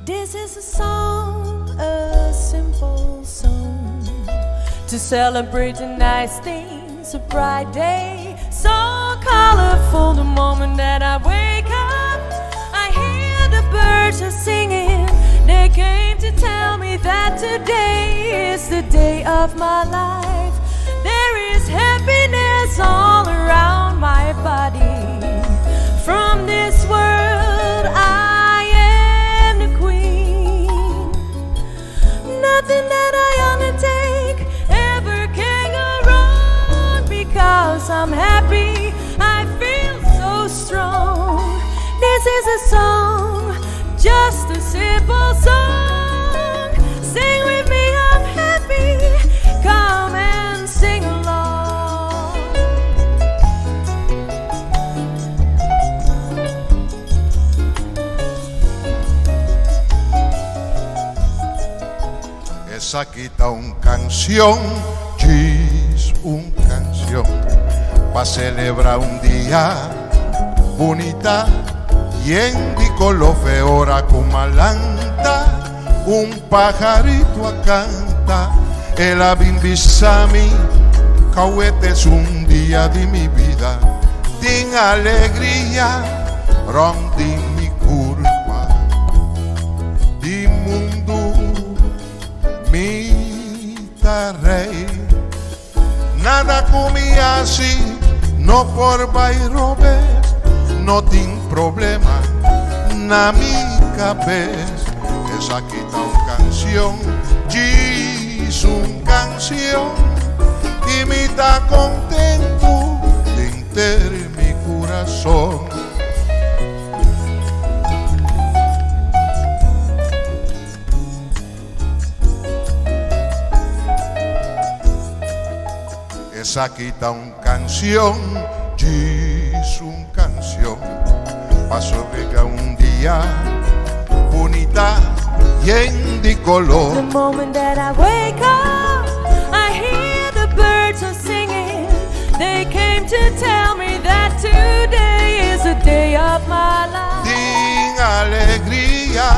This is a song, a simple song To celebrate the nice things, a bright day So colorful the moment that I wake up I hear the birds are singing They came to tell me that today is the day of my life There is happiness all around my body From this world I am the queen Nothing that I undertake ever can go wrong Because I'm happy, I feel so strong This is a song, just a simple song Sing with me, I'm happy, come and sing along Esaki ta un canción, djis un canción, pa celebra un dia bunita yen di color fe ora cu m'a lanta un pajarito a canta el a bin bisa mi cawete es un dia di mi bida tin alegria rond di mi curpa di mundu mi ta rey nada cu mi haci no por bay robes no tin problema na mi cabes esaki ta un cancion djis un cancion y mi ta contento denter mi curason. Esaki ta un canción, djis un canción, pa sobrega un dia bunita yen di color. The moment that I wake up, I hear the birds are singing. They came to tell me that today is the day of my life. Tin alegria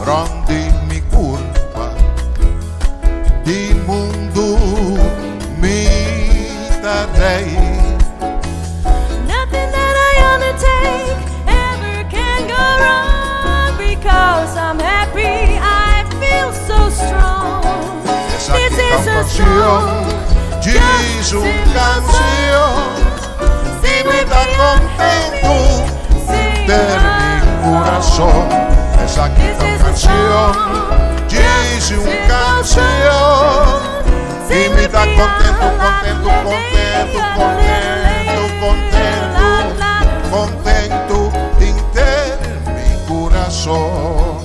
rond di mi curpa, di mundu mi ta rey. Nothing that I undertake ever can go wrong because I'm happy, I feel so strong. Esaki This ta is un a canción, song, djis just a un simple canción, song. y Sing mi with ta me, I'm contento happy, sing denter mi along. curazón. Esaki This ta un is a canción, song, djis just a un simple canción, song. y Sing mi with ta me, contento, la contento, la contento, la contento, contento, la la. contento denter mi curazón.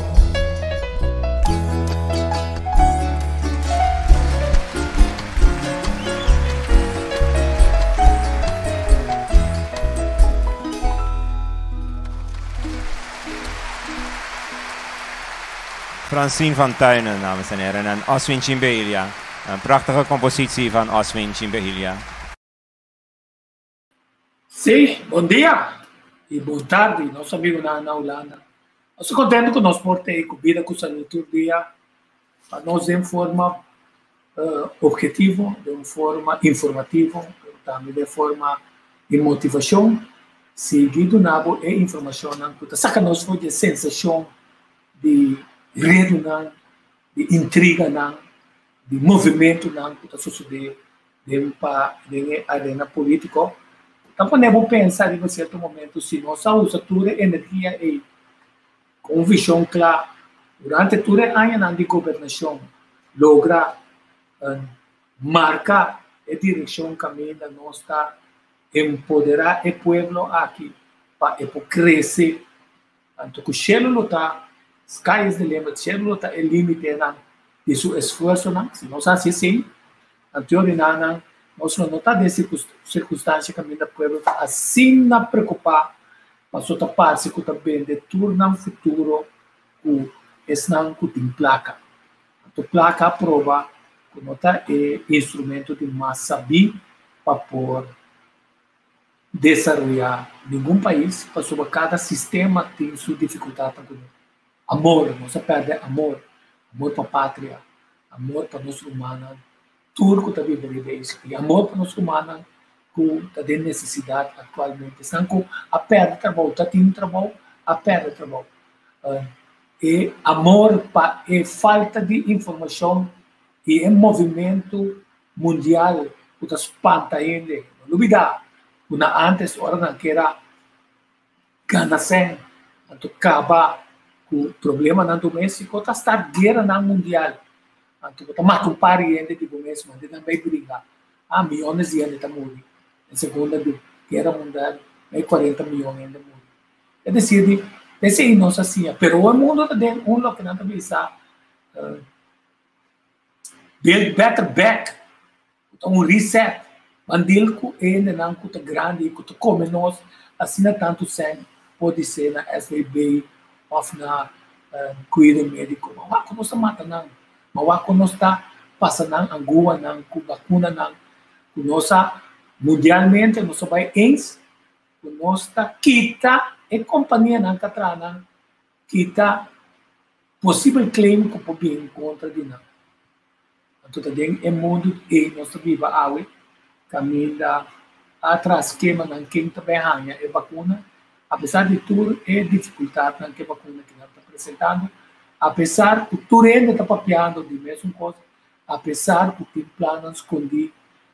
Francine van Tuinen, dames en heren, en Aswin Chimbehilia. Een prachtige compositie van Aswin Chimbehilia. Sí, bon dia y bon tardi, nos amigonan na Hulanda. Nos ta contento cu nos por ta cu bida cu salud tur dia pa nos den forma obhetivo, den forma informativo, pero tambe den forma di motivacion, sigui duna bo e informacionnan cu ta saca nos for di e sensacion di redonan, di intriganan, di movimentonan cu ta sucede den pa den e arena politico. Ta pone bo pensa riba cierto momento si nos a usa tur e energia ey cu un vision cla durante tur e añanan di gobernacion logra marca e direccion caminda nos ta empodera e pueblo aki pa e por crece. Anto cu shelu lo ta, sky is the limit, shelu lo ta e limitenan di su esfuerzonan. Si nos haci esey, anto orinanan nos lo no ta den circunstancia caminda pueblo ta asina preocupa paso ta parce cu ta bende tur nan futuro cu esnan cu tin placa. Anto placa a proba cu no ta e instrumento di mas sabí pa por desaroyá ningun pais pasobra kada sistema tin su dificultadnan cu ne. Amor, nos a pèrdè amor, amor pa patria, amor pa nos rumannan, tur ku ta biba riba e isla i amor pa nos rumannan ku ta den nesesidat aktualmente, esnan ku a pèrdè trabou, ta tin trabou, a pèrdè trabou. E amor pa e falta di informashon i e movimentu mundial ku ta spanta hende. No lubidá ku na ántes ora nan kier a gana sèn, anto kaba ku problemanan doméstiko ta start gueranan mundial. Anto bo ta mata un par di hende di bo mes, manda nan bai bringa. Ah, miyones di hende ta muri. Den Segunda Guera Mundial, mei 40 miyon hende muri. Es desir di, esei nos a siña. Pero e mundo ta den un loke nan ta bisa Build Better Back, ku ta un reset. Ban deal ku e hendenan ku ta grandi i ku ta kome nos asina tantu sèn, podisé na SVB òf na kuido médiko. Ma wak ku nos ta mata nan, ma wak ku nos ta pasa nan anguanan ku bakunanan ku nos a mundialmente nos a bai eens ku nos ta kita e kompanianan ku a traha nan kita posibel claim ku por bin kontra di nan. Anto ta den e mundu ei nos ta biba awe, kaminda a traha skemanan ken ta bai haña e bakuna, apesar di tur e difikultatnan ku e bakuna kinan ta presentando, apesar ku tur hende ta papiando di mesun kos, apesar ku tin plannan skondí,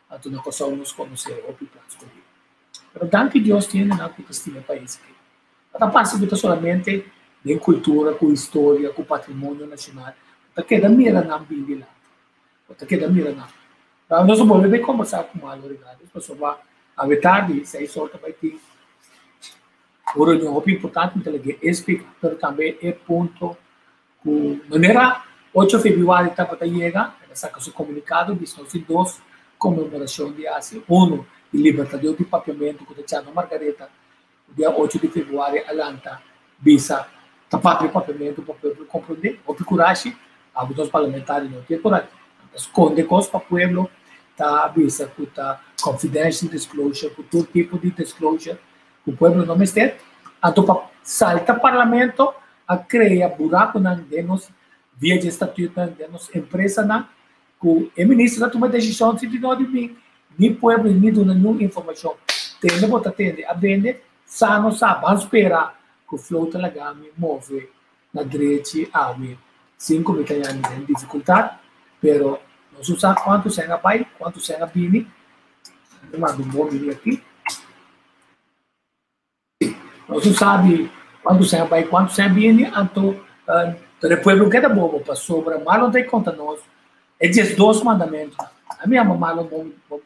anto na Kòrsou nos konosé hopi plan skondí. Pero danki Dios tin hendenan ku ta stima e pais aki. No ta parse ku ta solamente den kultura, ku historia, ku patrimonio nashonal. Bo ta keda mira nan bin dilanti. Bo ta keda mira nan. Pero nos a bolbe bai kombersá ku Marlon Regalis pasobra awe tardi seis or ta bai tin un reunion hopi importante. Mi ta lag'é e splika, pero tambe e punto ku manera ocho febrüari tabata yega, el a saka su komunikado bisa nos tin dos konmemorashon di hasi. Uno di Libertador di Papiamentu ku ta Chano Margaretha Dia ocho di februari a lanta bisa ta papia papiamentu pa pueblo komprondé. Hopi kurashi, abo nos parlamentario no tin e kurashi. Nan ta skonde kos pa pueblo, ta bisa ku ta confidential disclosure, ku tur tipo di disclosure ku pueblo no mester. Anto pa salta parlamento a krea burakunan den nos via dje statuutnan den nos empresanan ku e minister ta tuma desishon si di no di mi ni pueblo ni duna niun informashon. Tende bo ta tende a bende sa no sa ban spera ku Flow ta laga mi move na drechi awe sin ku mi ta yami den difikultat pero nos no sa kuantu sèn a bai kuantu sèn a bini. Mi manda un bon bini aki. Nos no sabi kuantu sèn a bai, kuantu sèn a bini, anto pero e pueblo keda bobo pasobra Marlon ta konta nos e diesdos mandamentunan. A mi ama Marlon bon bon.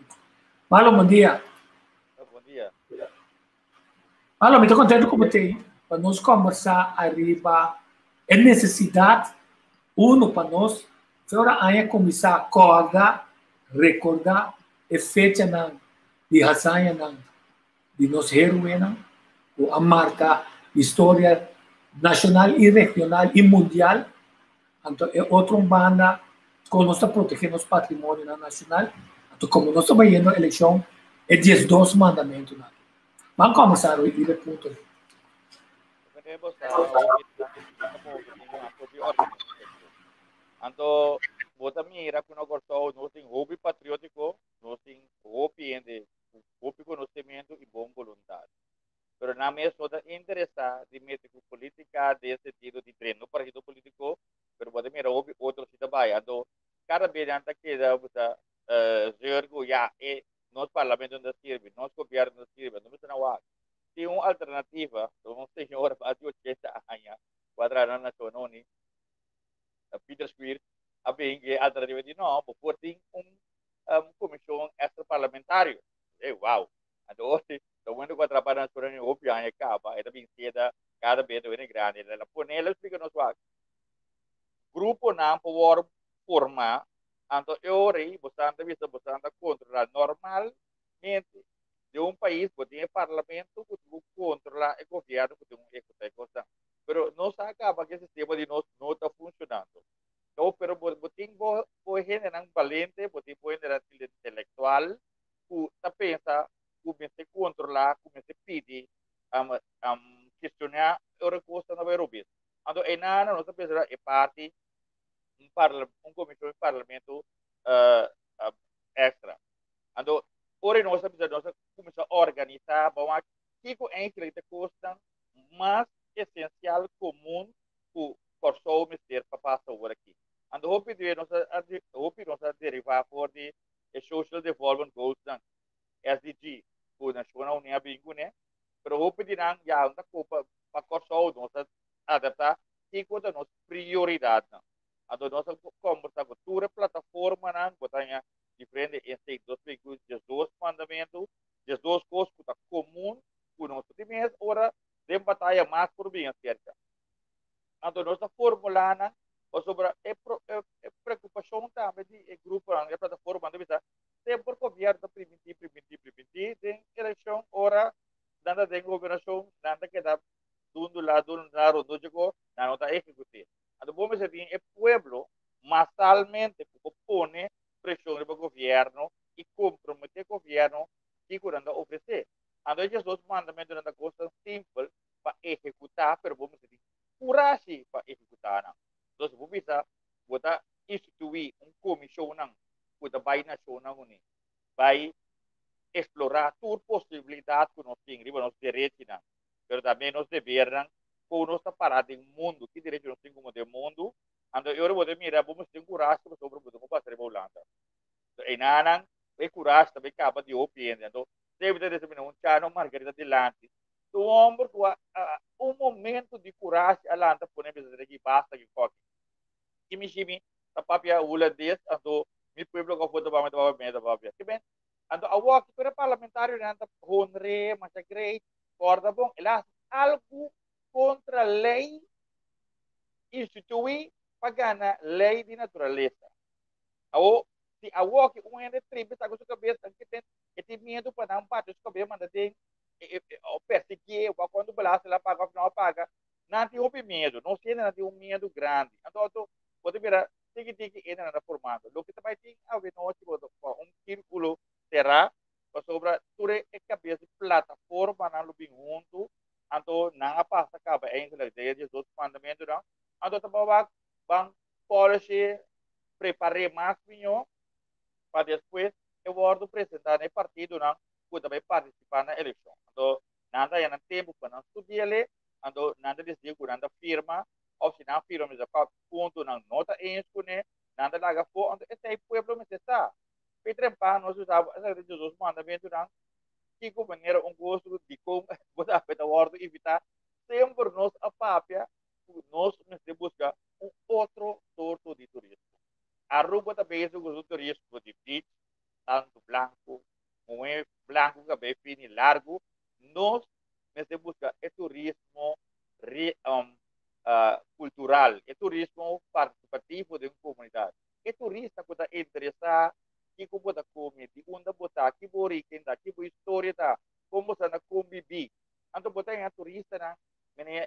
Marlon, bon dia. Bon dia. Marlon, mi ta kontentu ku bo t'ei pa nos kombersá ariba e nesesidat, uno, pa nos fe ora aña kuminsá kòrda, rekordá e fechanan di hazañanan di nos héroenan ku a marka historia nashonal i regional i mundial, anto e otro un banda kon nos ta protegé nos patrimonionan nashonal, anto komo nos ta bayendo elekshon e diesdos mandamentunan. Ban kòmbersá riba e punto ei. Anto bo ta mira ku na Kòrsou nos tin hopi patriótiko, nos tin hopi hende ku hopi konosementu i bon boluntat. Pero nan mes no ta interesá di mete ku polítika den sentido di drenta un partido polítiko, pero bo ta mira hopi otro si ta bai. Anto kada bes nan ta keda bisa zeur ku ya e nos parlamento no ta sirbi, nos gobièrnu no ta sirbi, anto mester nan wak. Tin un alternativa, un señor mas di ochenta aña ku a traha na Nashon Uní, Peter Squeers, a bin ku e alternativa di no, bo por tin un um, comisión extra parlamentario. Hey, wow. Anto hoy, lo bueno que atrapar na sura ni hopi aña caba, eta bin sieta cada vez viene grande. La ponela explica nos wak. Grupo nan por forma, anto e ora bosanta vista bosanta controla normalmente de un país bo tiene parlamento que tiene controla el gobierno que tiene ejecutar cosas. Pero no se acaba que el sistema de nos no está funcionando. No, pero bo, bo tin bo, bo hendenan balente, bo tin bo hendenan intelectual, ku ta pensa ku mester kontrolá, ku mester pidi, um, um, cuestioná ora kos ta na bai robes. Anto Einan nos ta pensa e parti un parla un komishon di parlamento extra. Anto ora nos a bisa nos a kuminsá organisá bo wak kiko eigenlijk ta kosnan mas esensial komun ku Kòrsou mester pa pasa ora aki. Anto hopi di nos a hopi nos a derivá for di e Social Development Goals nan, SDG, ku Nashonnan Uní a bin kuné, pero hopi di nan ya no ta kopa pa Kòrsou, nos a adaptá kiko ta nos prioridatnan. Anto nos a kombersá ku tur e plataformanan ku ta haña diferente insteek 2012 mandamentu, 12 kos ku ta komun ku nos. Di mes ora den bataya mas por bin aserka. Anto nos ta formulá nan pasobra e e preokupashon tambe di e gruponan, e plataformanan ta bisa semper gobièrnu ta primintí, primintí, primintí den elekshon ora nan ta den gobernashon nan ta keda dundulá, dundulá rondó dje nan no ta ehekut'é. Anto bo mester tin e pueblo masalmente ku por pone preshon riba gobièrnu i komprometé gobièrnu kiko nan ta ofresé. Anto e diesdos mandamentunan ta kosnan simpel pa ehekutá, pero bo mester tin kurashi pa ehekutá nan. Entonces bo bisa bo ta instituí un komishonnan ku ta bai Nashonnan Uní, bai eksplorá tur posibilidat ku nos tin riba nos derechinan, pero tambe nos debernan, kon nos ta pará den mundu, ki derecho nos tin komo den mundu. Anto e ora bo ta mira bo mester tin kurashi pasobra bo ta pasa riba Hulanda. Entonces einanan e kurashi ta bai kaba di hopi hende. Anto semper ta determiná un Chano Margarita dilanti. Ta un homber ku a un momento di kurashi a lanta pone bisa aki basta ki koki. Ki mi shimi ta papia hulandes anto mi pueblo ku afo ta papia ta papia ta papia. Ke ben anto awoki tur e parlamentarionan ta honr'é masha great kòrda bon el a hasi algu kontra lei instituí pa gana lei di naturalesa. Awo si awoki un hende tribi saka su kabes ke ten e tin miedu pa nan bati su kabes manda den o persiguié o cuando belasting la paga of no a paga, nan tin hopi miedu. Nos hendenan tin un miedu grandi. Anto anto bo ta mira tiki tiki hendenan ta formando. Loke ta bai tin awenochi bo ta un sirkulo será pasobra tur e kabes di plataformanan lo bin huntu, anto nan a pasa kaba eindelijk den e diesdos mandamentunan, anto ta bai wak ban polishi prepar'é mas mihó pa despues e wòrdu presentá na e partidonan ku ta bai partisipá na elekshon. Anto nan ta haña nan tempu pa nan studi'é, anto nan ta disidí ku nan ta firma òf si nan firma mester kòp puntonan no ta eens kuné, nan ta laga afó. Anto esei pueblo mester sa. Peter en Pan nos usaba esaki ta Jesus mandamentunan, kiko manera un goso dikon bo ta ta wòrdu invitá, semper nos a papia ku nos mester buska un otro sorto di turismo. Aruba ta bezig ku su turismo di beach, tantu blanku, muhé blanku ku kabei fini largu, nos mester buska e turismo kultural, e turismo partisipativo den komunidat. E turista ku ta interesá kiko bo ta kome, di unda bo ta, ki bo origen ta, ki bo historia ta, kon bo sa na kombibí. Anto bo ta haña turistanan mene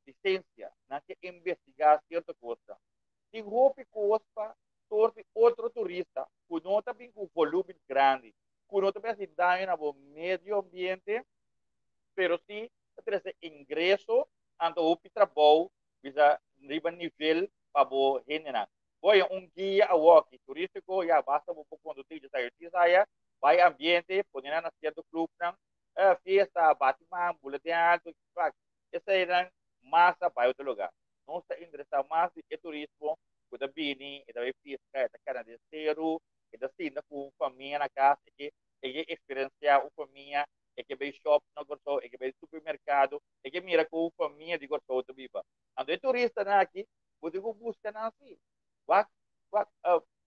lisensia, nan ke investigá sierto kosnan. Tin hopi kos pa torti otro turista ku no ta bin ku volúmen grandi, ku no ta bin hasi daño na bo medio ambiente, pero sí ta trese ingreso anto hopi trabou bisa riba nivel pa bo hendenan. Bo haña un guia awoki turístiko, ya basta bo por kondusí dje saya dje saya, bai ambiente, pone nan na sierto klupnan, fiesta, bati man, bula den alto, eseinan mas ta bai otro lugá. Nos ta interesá mas di e turismo ku ta bini, e ta bai fiska, e ta kana den seru, e ta sinta ku un famia na kas, e ke e ke eksperensiá un famia, e ke bai shòp na Kòrsou, e ke bai supermerkado, e ke mira kon un famia di Kòrsou ta biba. Anto e turistanan aki, bo tin ku buska nan si. Wak wak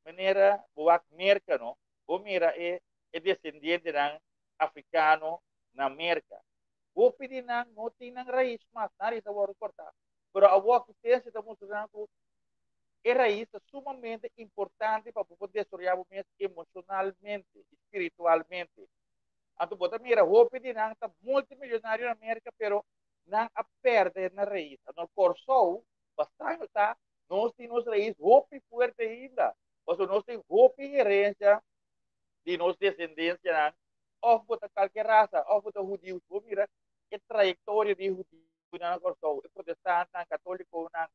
manera bo wak Merka no, bo mira e e desendientenan afrikano na Merka. Hopi di nan no tin nan rais mas, nan rais a wòrdu kòrtá. Pero awor ki siensia ta mustra nan ku e rais ta sumamente importante pa bo por desaroyá bo mes emoshonalmente i spiritualmente. Anto bo ta mira hopi di nan ta multimilionario na Merka pero nan a pèrdè nan rais. Anto Kòrsou bastante ta nos tin nos rais hopi fuerte ainda pasobra nos tin hopi herensia di nos desendensianan òf bo ta kalke rasa òf bo ta hudiu. Bo mira e trayektoria di hudiu. na Kòrsou, e protestantenan, katólikonan,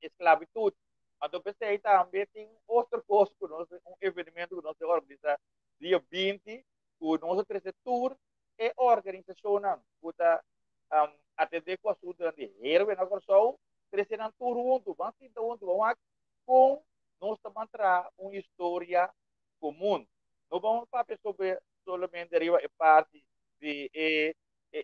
esklabitut. Anto p'esei tambe tin otro kos ku nos, un evenemento ku nos ta organisá dia 20, ku nos a trese tur e organisashonnan ku ta atendé ku asuntunan di herwe na Kòrsou, trese nan tur huntu, ban sinta huntu, ban wak kon nos ta ban traha un historia komun. No ban papia sobre solamente riba e parti di e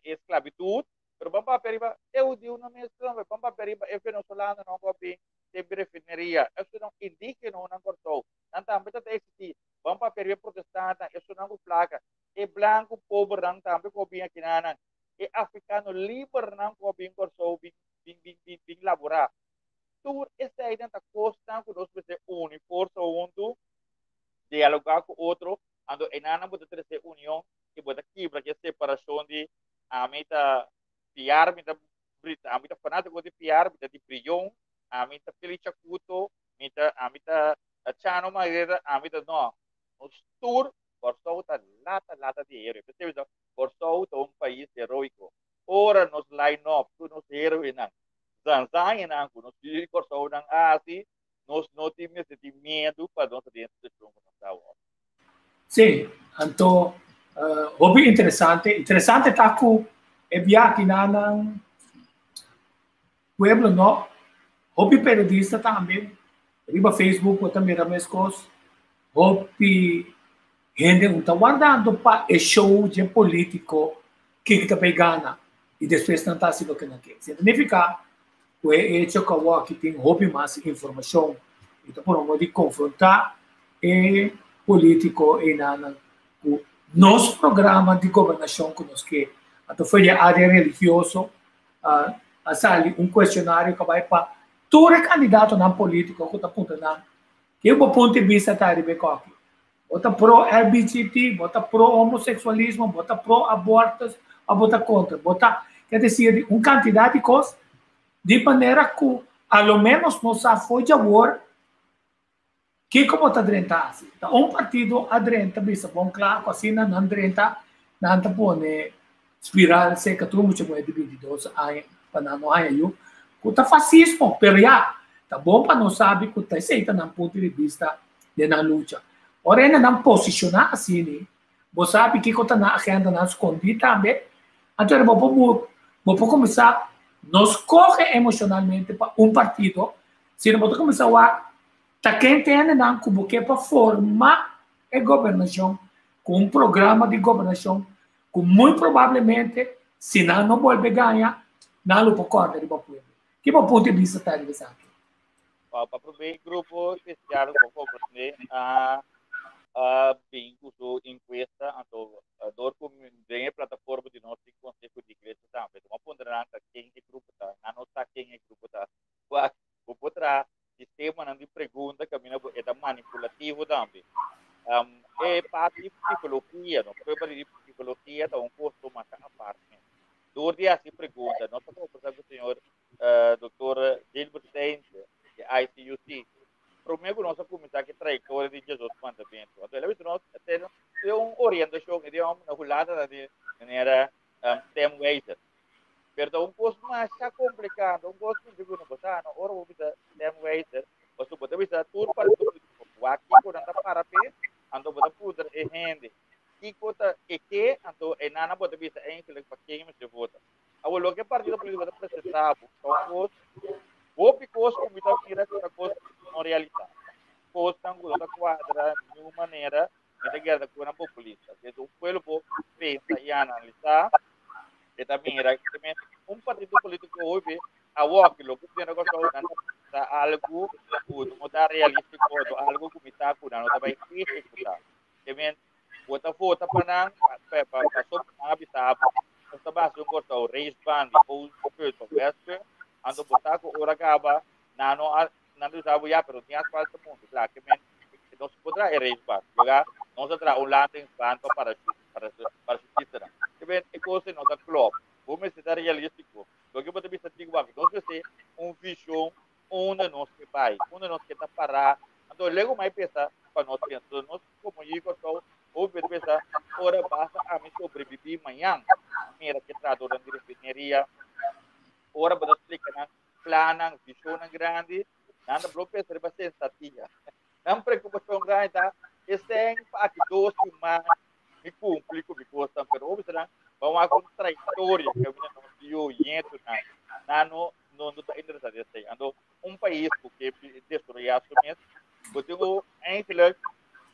esklabitut, pero ban papia riba e hudiunan mes tambe, ban papia riba e venezolanonan ku a bin den refineria, esunnan indígenonan Kòrsou, nan tambe ta ta eksistí. Ban papia riba e protestantenan, esunnan ku plaka, e blanku pobernan tambe ku a bin akinanan, e afrikano libernan ku a bin Kòrsou bin bin bin bin bin laborá. Tur eseinan ta kosnan ku nos mester uni forsa huntu, dialogá ku otro, anto enanan bo ta trese union i bo ta kibra ki e separashon di ami ta piar, mi ta ami ta fanátiko di piar, mi ta di Brion, ami ta Feli Chakuto, mi ta ami ta Chano Mairera, ami ta no. Nos tur Kòrsou ta lata lata di héroe. P'esei bisa Kòrsou ta un pais heroiko. Ora nos line up tur nos héroenan, zanzañanan ku nos yu di Kòrsounan a hasi, nos no tin mester tin miedu pa nos ta den e situashon ku nos ta awor. Sí, anto hopi interesante. Interesante ta ku e biakinan pueblo no, hopi periodista tambe riba Facebook bo ta mira meskos, hopi hende un ta wardando pa e show dje politico kiko ta bay gana y despues nan ta haci loke nan ke. Significa cu e hecho cu awoki tin hopi mas informacion y ta pone modo di confronta e politico eynan cu nos programa di gobernacion cu nos ke. Anto for di e area religioso a sali un cuestionario cu a bay pa tur e candidatonan politico cu ta puntra nan ke bo punto di bista ta riba e koki. Bo ta pro LBGT, bo ta pro homosexualismo, bo ta pro abortus of bo ta contra. Bo ta, ke decir, un cantidad di cos di manera cu a lo menos nos sa for djawor kiko bo ta drenta haci. Ta un partido a drenta bisa bon cla cu asina nan drenta nan ta pone spiral seca tur mucha muher di 22 aña pa nan no haña yu, cu ta fasismo, pero ya, ta bon pa nos sabi cu ta esey ta nan punto di bista den nan lucha. Ora hende nan posiciona asini, bo sabi kico ta nan agenda nan scondi tambe, anto bo por bo por cuminsa no scoge emocionalmente pa un partido, sino bo ta cuminsa wak ta ken ta hendenan cu bo ke pa forma e gobernacion cu un programa di gobernacion cu muy probablemente si nan no bolbe gaña, nan lo por corda riba pueblo. Ki bo punto di bista ta riba esaki? Pa promé grupo kristiano ku komprendé a a bin ku su enkuesta, anto dor ku den e plataforma di nos tin konseho di iglesia tambe, bo a puntra nan ta ken e grupo ta, nan no sa ken e grupo ta. Wak, bo por traha sistemanan di pregunta kaminda bo e ta manipulativo tambe. E parti di psikologia, no, prueba di psikologia ta un kosto masha apart mes. Dor di hasi pregunta, nos ta kombersá ku señor Doctor Gilbert Steintje di ICUC. Promé ku nos a kuminsá ku e trayektoria di Jesus Mandamentu. Anto el a bisa nos e tin un orientashon e di hòmber na Hulanda ta di manera stemwijzer. Pero ta un kos masha kompliká, ta un kos ku digo no bo sa no, ora bo bisa stemwijzer, pasobra bo ta bisa tur partido polítiko wak kiko nan ta para p'e, anto bo ta puntra e hende kiko ta e ke, anto e nan bo ta bisa eigenlijk pa ken mester vota. Awor loke partido político ta presentá bo ta un kos, hopi kos ku mi ta mira ku ta kos no realisá. Kosnan ku no ta kuadra di ningun manera, mi ta keda ku nan populista. Des un pueblo por pensa i analisá, e ta mira un partido político hopi awor ki loke tiene Kòrsou nan ta presentá algu ku no ta realístiko, algu ku mi sa ku nan no ta bai ehekutá. Ke men bo ta vota pa nan, pasobra nan a bisa bo, nos ta basa un Kòrsou reisbaan di Oostpunt pa Westpunt, anto bo sa ku ora kaba nan no a, nan ta bisa bo ya, pero tin asfalto mundu, kla, ke men nos por traha e reisbaan, luga nos a traha un landingsbaan pa parachutistanan. Ke men e kos ei no ta klòp, bo mester ta realístiko, loke bo ta bisa tin wak, nos mester un vishon unda nos ke bai, unda nos ke ta pará, anto lego mai pensa pa nos pensa, nos komo yu Kòrsou hopi ta pensa ora basta ami sobrebibí mañan, mira ke trahadornan di refineria, Ora bo ta splika nan plannan, vishonnan grandi, nan ta blo pensa riba sensatia. Nan preokupashon grandi ta esei pa aki dos siman mi kumpli ku mi kosnan, pero hopi nan ban wak un trayektoria kaminda nos yu ñetunan nan no no ta interesá den esei. Anto un pais ku ke desaroyá su mes bo tin ku eindelijk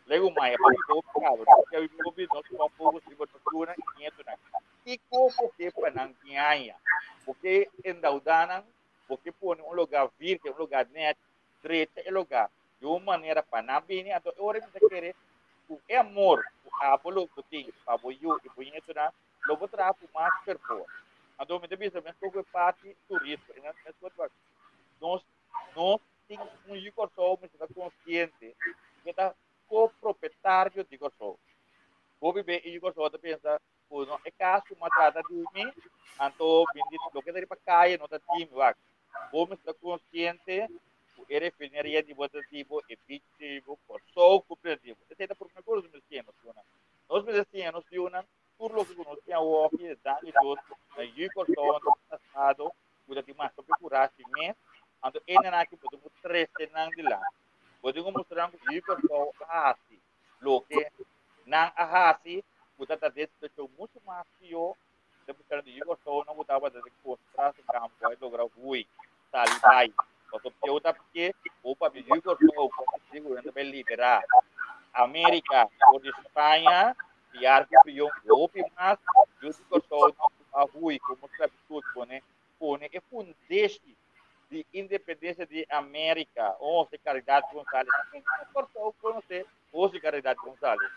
legu maya pa biba hopi kaba nos ke biba hopi nos ta focus riba nos yunan i ñetunan. Kiko bo ke pa nan tin aña? Bo ke endeudá nan? Bo ke pone un lugá virgen, un lugá nèt, drecha e lugá di un manera pa nan bini? Anto e ora mi ta kere ku e amor ku abo lo bo tin pa bo yu i bo ñetunan lo bo traha ku mas fervor. Anto mi ta bisa meskos ku e parti turismo, meskos ku nos nos tin un yu Kòrsou mester ta konsiente ku e ta kopropietario di Kòrsou. Hopi be e yu Kòrsou ta pensa ku no e kas ku mi a trata di mi, anto bindi loke ta riba kaya no ta di mi. Wak, bo mester ta konsiente ku e refineria di bo ta di bo, e beach di bo, Kòrsou ku plena di bo. Esei ta promé kos nos mester siña nos yunan. Nos mester siña nos yunan tur loke ku nos tin awoki, danki Dios, na yu Kòrsou nan ta pasado ku ta tin mas hopi kurashi mes, anto e nan aki bo tin ku trese nan dilanti. Bo tin ku mustra nan ku yu Kòrsou a hasi loke nan a hasi ku ta ta den situashon muchu mas pió den pusieron di yu Kòrsou nan ku tabata den konsentrasiekampo a logra hui sali bai. Pasobra pió ta p'ke bo papia yu Kòrsou ku a sinti ku nan ta bai liberá Amerika for di Spaña piar ku pion hopi mas yu di Kòrsou nan ku a hui komo sklabitut pone pone e fundeshi di independensia di Amerika Jose Caridad Gonzales ken na Kòrsou konosé Jose Caridad Gonzales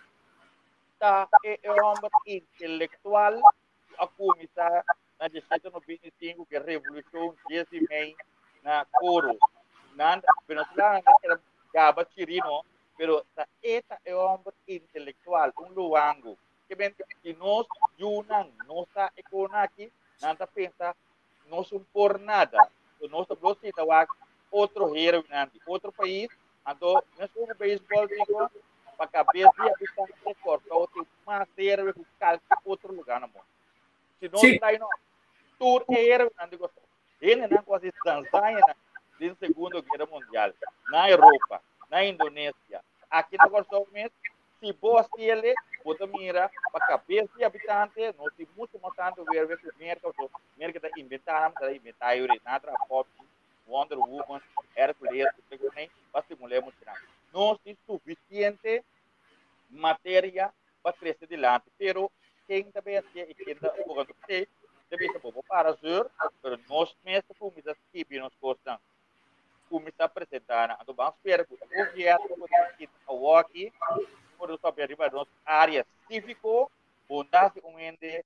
ta e e hòmber intelektual ku a kuminsá na 1795 ku e revolushon dies di mei na Coro nan venezolano nan keda gaba Chirino pero ta e ta e hòmber intelektual un luango ke men si nos yunan no sa e kona aki nan ta pensa nos un por nada so nos ta blo sita wak otro heroenan di otro pais anto mes como beisbol digo pa kabes di habitante Kòrsou tin mas heroe ku kalke otro lugar na mundo si nos trae no tur e heroenan di Kòrsou hendenan ku hasi zanzañanan den segundo guera mundial na Europa na Indonesia aki na Kòrsou mes Si bo hasiele, bo ta mira pa kabes di habitante, nos tin mucho mas tantu werwe ku Merka, pasobra Merka ta inventá, nan ta inventá yuri, nan a traha Popeye, Wonder Woman, Hercules, ku tur e pa stimulá e muchanan. Nos tin sufisiente materia pa trese dilanti, pero ken ta bay hasié i ken ta boga nos p'esei? Ta bisa bo, bo para zeur, pero nos mes ta kuminsá skibi nos kosnan. kuminsá presentá nan. Anto ban spera ku e gobièrnu ku ta kita awoki por nos papia riba nos área síviko, bondat di un hende,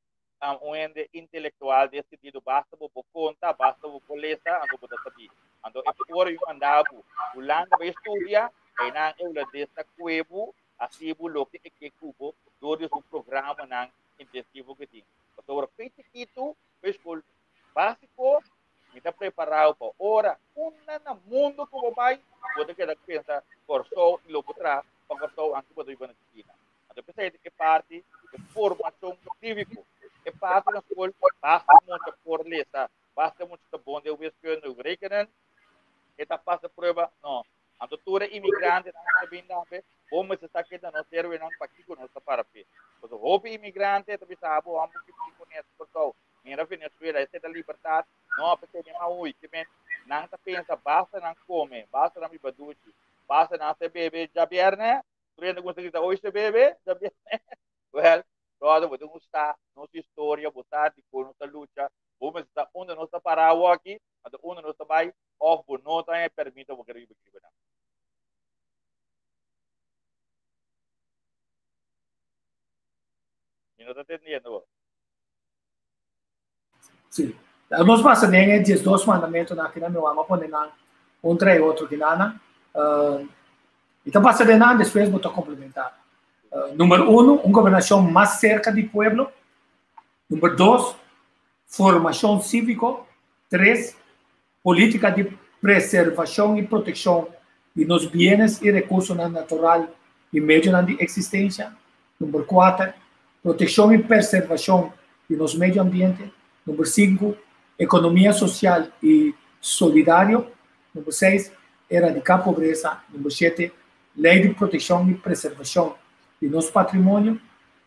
un hende intelektual den sentido basta bo por konta, basta bo por lesa, anto bo ta sabí. Anto e ora yu manda bo Hulanda bai studia, einan e hulandes ta kue bo, hasi bo loke e ke ku bo dor di su programanan intensivo ku e tin. Pasobra fe chikitu, fe skol básiko, Mi ta preparado pa ora unda na mundo ku bo bai, bo ta keda pensa Kòrsou i lo bo traha pa Kòrsou anke bo ta biba na China. Anto p'esei e parti e formashon síviko, e parti na skol basta mucha por lesa, basta mucha ta bon den wiskunde of rekenen, e ta pasa prueba, no. Anto tur e imigrantenan ku ta bin tambe, bo mester sa keda nos héroenan pakiko nos ta para p'e. Pasobra hopi imigrante ta bisa bo, amo ke bin ku nes Kòrsou, Mira Venezuela, esei ta libertad? No, p'esei mi a hui. Ke men, nan ta pensa basta nan come, basta nan biba dushi, basta nan se bebe djabierne. Tur hende cuminsa grita, Hoy se bebe djabierne. Wel, brother, bo tin cu sa nos historia, bo sa dicon nos ta lucha, bo mester sa unda nos ta para awoki, anto unda nos ta bay, of bo no ta haña permito bo kere biba riba nan. Mi no ta entendiendo bo. Sí. Nos pasa den e 12 mandamentonan aki nan, mi wama pone nan un trae otro kinana. Uh, y ta pasa den nan, despues bo ta complementa. Number uno, un gobernacion mas cerca di pueblo. Number dos, formacion civico. Tres, politica di preservacion y proteccion di nos bienes y recursonan natural y medionan di existencia. Number cuater, proteccion y preservacion di nos medio ambiente. Number cinco, ekonomia sosial i solidario. Number 6, eradiká pobresa. Number 7, lei di protekshon i preservashon di nos patrimonio.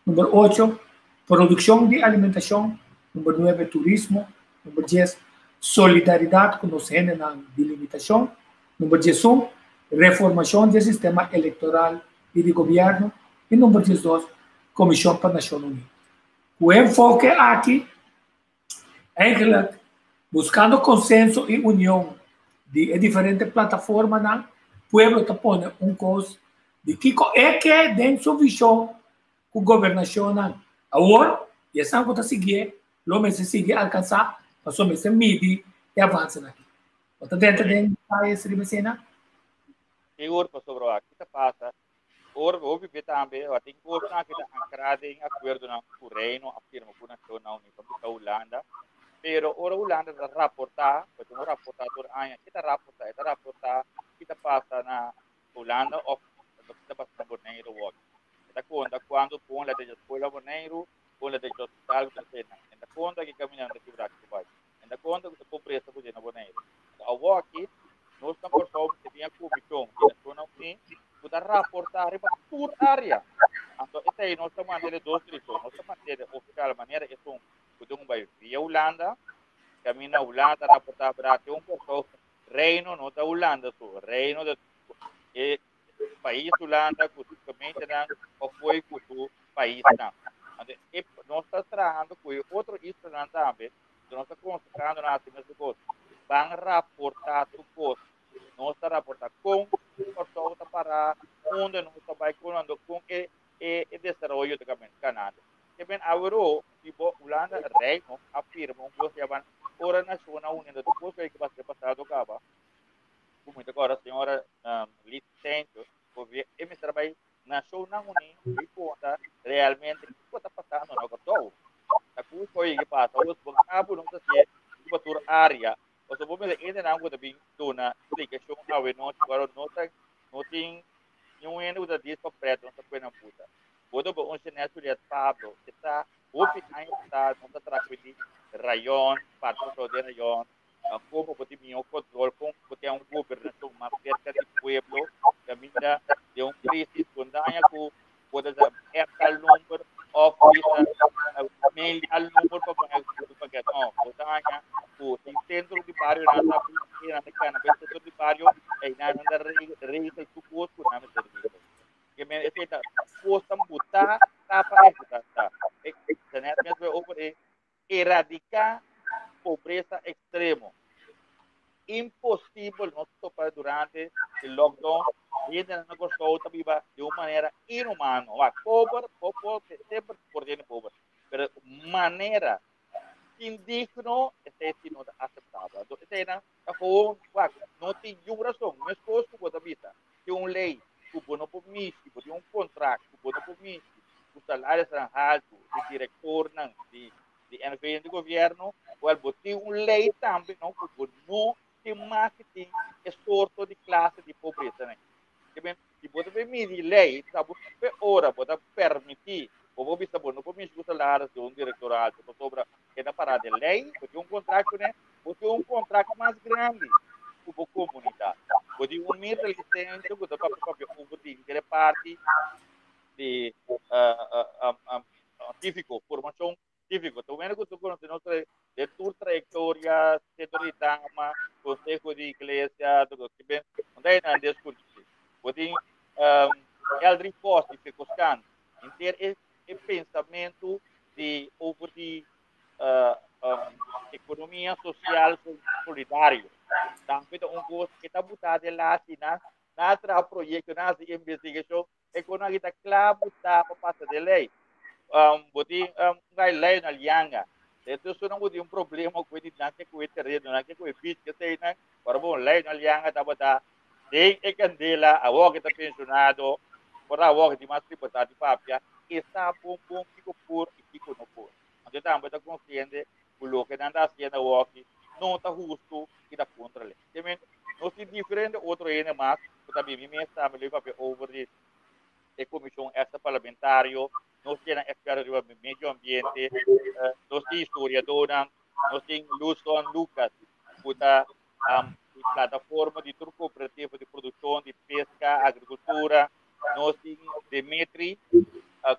Number 8, produkshon di alimentashon. Number 9, turismo. Number 10, solidaridat ku nos hendenan di limitashon. Number 11, reformashon di e sistema elektoral i di gobièrnu. I number 12, Komishon pa Nashon Uní. Ku e enfoke aki, eigenlijk buskando konsenso i union di e diferente plataformanan, pueblo ta pone un kos di kiko e ke den su vishon ku gobernashonnan awor i esnan ku ta siguié lo mester sigui alkansá pasobra mester midi e avansenan aki. Bo ta drenta den detayes riba eseinan? Sigur, pasobra wak, ki ta pasa? Ora hopi be tambe tin kosnan ku ta ankrá den akuerdonan ku Reino a firma ku Nashonnan Uní pa bisa Hulanda. Pero ora Hulanda ta raportá, pasobra un raportá tur aña, ke ta raportá? E ta raportá ki ta pasa na Hulanda òf ki ta pasa na Boneiru wòrdu. E ta konta kuantu bon la drecha skola Boneiru, bon la drecha hospital ku ta sena. E ta konta ki kaminda nan ta kibra ku bai. E ta konta ku ta pobresa ku tin na Boneiru. Awor aki nos na Kòrsou mester tin e komishon di Nashonnan Uní ku ta raportá riba tur área. Anto esei nos ta mantené dos direkshon. Nos ta mantené ofisial manera esun ku tin un bai via Hulanda, kaminda Hulanda ta raportá bra tin un Kòrsou Reino no ta Hulanda so, Reino ta e pais Hulanda ku su gemeentenan òf foi ku su paisnan. Anto e nos ta trahando ku e otro islanan tambe, nos ta konsehando nan hasi mesun kos. Ban raportá tur kos. Nos ta raportá kon Kòrsou ta pará, unda nos ta bai, kon ando kon e e desaroyo ta kanando. Ke men aweró di bo Hulanda Reino a firma un kos yaman ora Nashonnan Unido tur kos ku a pasa pasado kaba ku mi ta kòrda señora Liz Sancho e mester a bai Nashonnan Uní i konta realmente kiko ta pasando na Kòrsou. Ta ku kos ke pasa awor bo kabo no ta sié riba tur área pasobra bo mester hendenan ku ta bin duna splikashon awe nochi pero no ta no tin niun hende ku ta dis pa prèt no ta kue nan puta. Bo ta un Jeanette Juliet Pablo e ta hopi aña pasá nos a traha ku di rayon parti Kòrsou den rayon komo bo tin mihó kontrol kon bo tin un gobernashon mas serka di pueblo kaminda den un krisis bo no ta haña ku bo ta sa app tal number òf bisa mail tal number pa bo haña ku paket no bo ta haña ku tin sentro di bario nan ta nan ta kana bai sentro di bario einan nan ta regel tur kos ku nan mester regel. Que men ese ta kostan butá tapa ejecutar ta. Net mes we over e eradicar pobreza extremo. Imposible no topa durante el lockdown. Gente na Kòrsou ta biba di un manera inhumano. Wa pober, pober, semper por tiene pober. Pero manera indigno, esei si no ta aceptabel. Anto esei nan ta gewoon, wak, no tin niun rason. Meskos ku bo ta bisa, tin un lei ku bo no por mishi, bo tin un kontrakt ku bo no por mishi ku salarionan haltu di direktornan di di NV di gobièrnu, wèl bo tin un lei tambe no ku bo no tin mas di tin e sorto di klase di pobresa nan. Ke men, si bo ta bin midi lei, ta bo pe ora bo ta permití, bo por bisa bo no por mishi ku salaris di un direktor haltu pasobra e ta pará den lei, bo tin un kontrakt kuné, bo tin un kontrakt mas grandi ku bo komunidat. Bo tin un mira lisensia ku ta papia papia over di henter parti di síviko, formashon síviko. Ta wende ku tur konosé nos den tur trayektoria, sentro di dama, konseho di iglesia, tur kos. Kiben, no ta hende nan deskunisí. Bo tin Eldri Vos di Fekoskan, henter e e pensamentu di over di ekonomia sosial solidario. Tambe ta un kos ke ta butá den lasi na na traha proyekto, na hasi investigashon, e kono aki ta kla butá pa pasa den lei. Bo tin un gai Lionel Yanga, entonces nan bo tin un problema ku e di nan ke ku e tereno, nan ke ku e beach, kesei nan, ora bon Lionel Yanga tabata den e kandela, awor ke ta penshonado, por awor ke tin mas libertad di papia, e sa bon bon kiko por i kiko no por. Anto tambe ta konsiente ku loke nan ta hasiendo awoki no ta hustu i ta kontra lei. Te men, nos tin diferente otro hende mas ku ta bini mes tambe lo papia over di e komishon extra parlamentario, nos tin nan eksperto riba medio ambiente, nos tin historiadónan. Nos tin Luson Lucas, ku ta um, plataforma di tur kooperativa di produkshon di peska, agrikultura. Nos tin Dimitri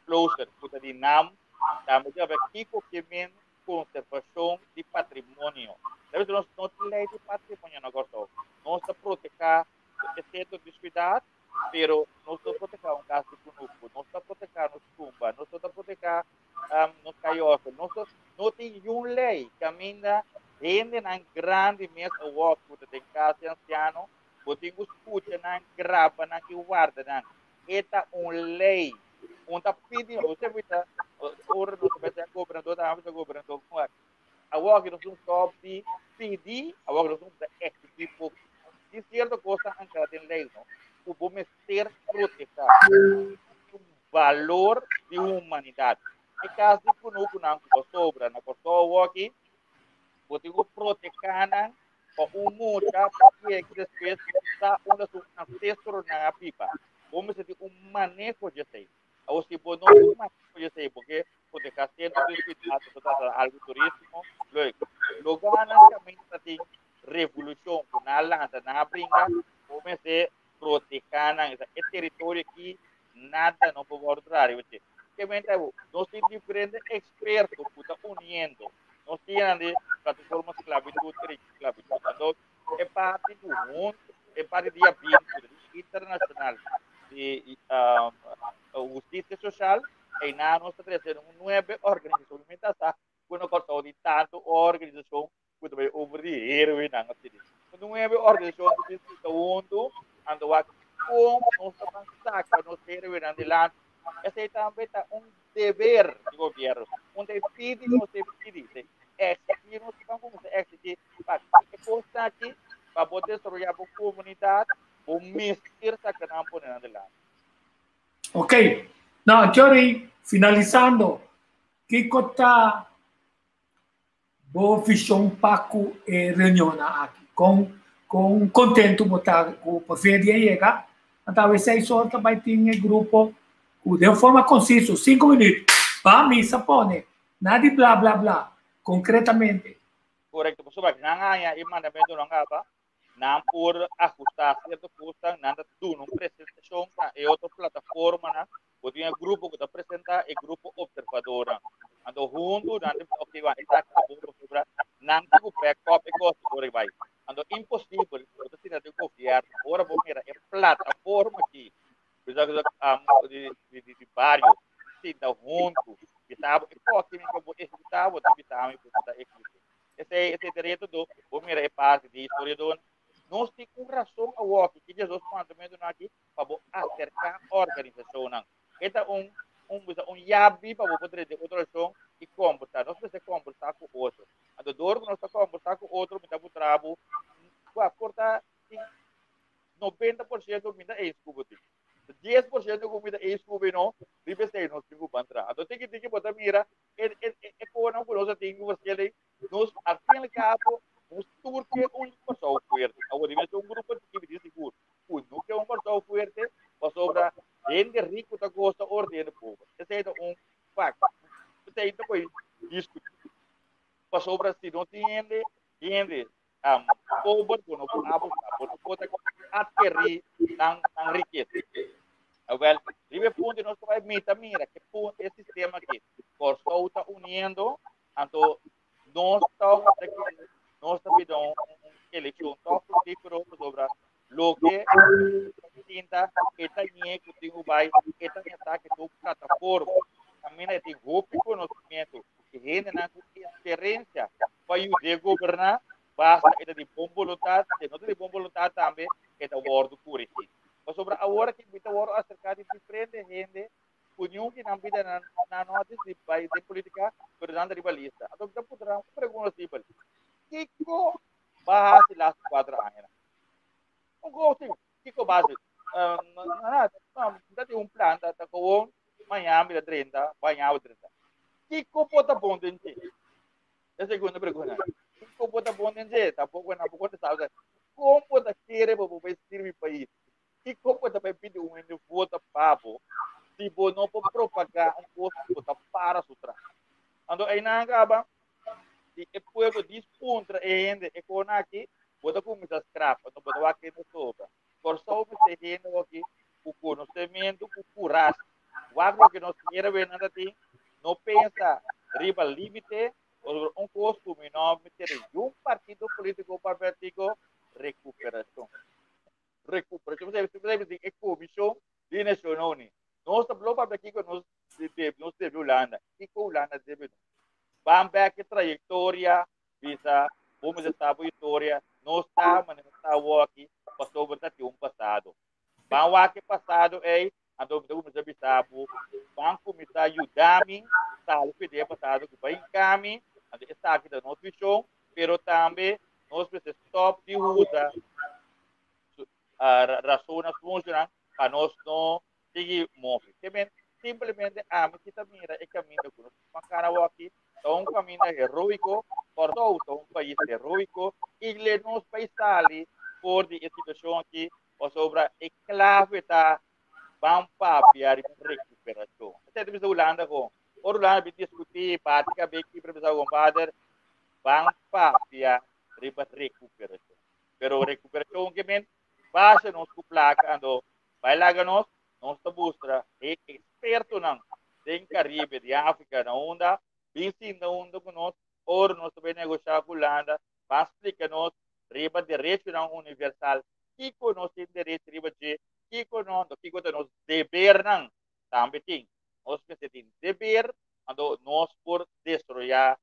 Klooster, ku ta di nam. Tambe tin haber kiko ke men konservashon di patrimonio. Sabes, nos no tin lei di patrimonio na Kòrsou. Nos ta protehá e sentro di siudat, pero nos no protehá un kas di kunuku, nos ta protehá nos tumba, nos no ta protehá um, nos kayoso. Nos no tin yun lei kaminda hendenan grandi mes awor ku ta den kas di ansiano, bo tin ku skucha nan, graba nan i warda nan. E ta un lei. Un ta pidi, bo se bisa, ora nos ta bisa gobernador, ta bisa gobernador, awor nos un stop di pidi, awor nos un ta exigí poco. Tin cierto cosa ancra den lei, no? Ku bo mester proteha un valor di humanidad. E cas di kunukunan ku bo sobra na Kòrsou awor aki, bo tin ku proteha nan pa un mucha pa yega despues sa unda su ancestronan a biba. Bo mester tin un maneho di esei. Awor si bo no tin un maneho di esei, bo ke proteha centro di ciudad, bo ta trata algo turístico, leuk. Lugarnan kaminda tin revolucion ku nan a lanta, nan a bringa, bo mester proteha nan. E teritorio aki nada no por wòrdu traha riba dje. Kemente abo, nos tin diferente eksperto ku ta uniendo. Nos tin nan di plataforma sklabitut, derecho di sklabitut. Anto e parti ku huntu, e parti dia 20 internashonal di hustisia sosial, einan nos ta trese un nuebe organisashon. Mi ta sa ku na Kòrsou tin tantu organisashon ku ta bai over di héroenan asina. Nuebe organisashon ta bin sinta huntu, anto wak kon nos ta ban saka nos héroenan dilanti. Esei tambe ta un deber di gobièrnu. Un ta e pidi, nos ta e pidi. Ta eksigí, nos ta ban kuminsá eksigí pa e kosnan aki, pa bo desaroyá bo komunidat, bo mester saka nan pone nan dilanti. Ok. No, Jory, finalisando, kiko ta bo vision pa ku e reunionnan aki? Kon kon kontentu bo ta ku por fin e dia yega? Anto awe seis or ta bai tin e grupo ku den forma konsiso, sinku minüt, ba misa pone, nada di bla bla bla, konkretamente. Korekto, pasobra nan haña e mandamentunan kaba, nan por ajustá sierto kosnan, nan ta duna un presentashon na e otro plataformanan, bo tin e grupo ku ta presentá, e grupo opservadornan. Anto huntu nan ta bisa, ok, wak, esaki ta bon pasobra nan tin ku back up e kos ora e bai. Anto imposibel bo ta sinta den gobièrnu ora bo mira e plataforma aki, bisa di di di bario sinta huntu, bisa bo e kos ki mi ke bo ehekutá, bo tin bisa mi ku bo ta ehekut'é. Esei esei ta reto do bo mira e parti di historiadornan. Nos tin un rason awoki ki Jesus mandamentunan aki pa bo aserká organisashonnan. E ta un un bisa un yabi pa bo por drenta otro rashon i kombersá. Nos mester kombersá ku otro. Anto dor ku nos ta kombersá ku otro mi ta butra bo kua por ta tin 90% mi ta eens ku bo tin. 10% ku mi ta eens ku bo no, riba esei nos tin ku ban traha. Anto tiki tiki bo ta mira e e e konan ku nos a tin ku verschil ei, nos al fin al cabo nos tur ke un Kòrsou fuerte. Awor debe ser un grupo chikí mi tin sigur ku no ke un Kòrsou fuerte pasobra hende riku ta gosa ora di hende pober. Esei ta un fakto. Esei ta por diskutí. Pasobra si no tin hende, hende um, pober bo no por abusá, bo no por adkerí nan, nan rikesa. Awel, riba e punto nos ta bai mita mira ke punto e sistema aki Kòrsou ta uniendo, anto nos tòg ta kere, nos ta bida un, un elekshon tòg fructífero pasobra loke sinta e ta ñe ku tin ku bai, e ta ñe sa ke su plataforma kaminda e tin hopi konosementu i hendenan ku eksperensia pa yud'é goberná, basta e ta di bon boluntat, si e no ta di bon boluntat tambe e ta wòrdu korigí. Pasobra awor aki mi ta wòrdu aserká di diferente hende ku niun di nan bida nan nan no a disidí bai den polítika, pero nan ta riba lista. Anto mi ta puntra nan un pregunta simpel, kiko bo a hasi lastu kuater añanan? Un kos simpel, kiko bo a hasi? Mi ta tin un plan, ta kowon mañana mi ta drenta, mañana bo drenta. Kiko bo ta bon den dje? E segundo pregunta, kiko bo ta bon den dje? Tampoko nan por kontestá. Kon bo ta kere pa bo bai sirbi pais? Kiko bo ta bai pidi un hende vota pa bo si bo no por propagá un kos ku bo ta para su tras? Anto einan kaba, si e pueblo. pueblo dispuntra e hende e kon aki, bo ta kuminsá skrap, anto bo ta wak kende sobra. Kòrsou mester hende aki ku konosementu, ku kurashi. Wak loke nos héroenan ta tin, no pensa riba límite, pasobra un kos ku mi no mester yun partido polítiko papia tiko, rekuperashon. Rekuperashon, bo sa e komishon di Nashonnan Uní. Nos ta blo papia kiko nos debe, nos debe Hulanda. Kiko Hulanda debe nos? Ban bek e trayektoria, bisa bo mester sa bo historia, nos ta manera nos ta awor aki pasobra ta tin un pasado. Ban wak e pasado ei, anto mi ta kuminsá bisa bo, ban kuminsá yuda mi sali for di e pasado ku bai hinka mi, anto esaki ta nos vishon, pero tambe nos mester stòp di usa rasonnan funshonnan pa nos no sigui move. Ke men, simplemente ami si ta mira e kaminda ku nos ta kana awor aki, ta un kaminda heroiko, Kòrsou ta un pais heroiko i le nos bai sali for di e situashon aki pasobra e klave ta ban papia riba rekuperashon. Esei ta bisa Hulanda kon. Ora Hulanda bin diskutí, bati kabes kibra bisa kompadre, ban papia riba rekuperashon. Pero rekuperashon ke men base nos ku plaka ando bai laga nos, nos ta bustra e ekspertonan den Karibe, di Afrika na unda, bin sinta hunto ku nos, ora nos ta bai negoshá ku Hulanda, ban splika nos riba derechonan universal, kiko nos tin derecho riba dje, kiko no, anto kiko ta nos debernan tambe tin. Nos mester tin deber, anto nos por desroyá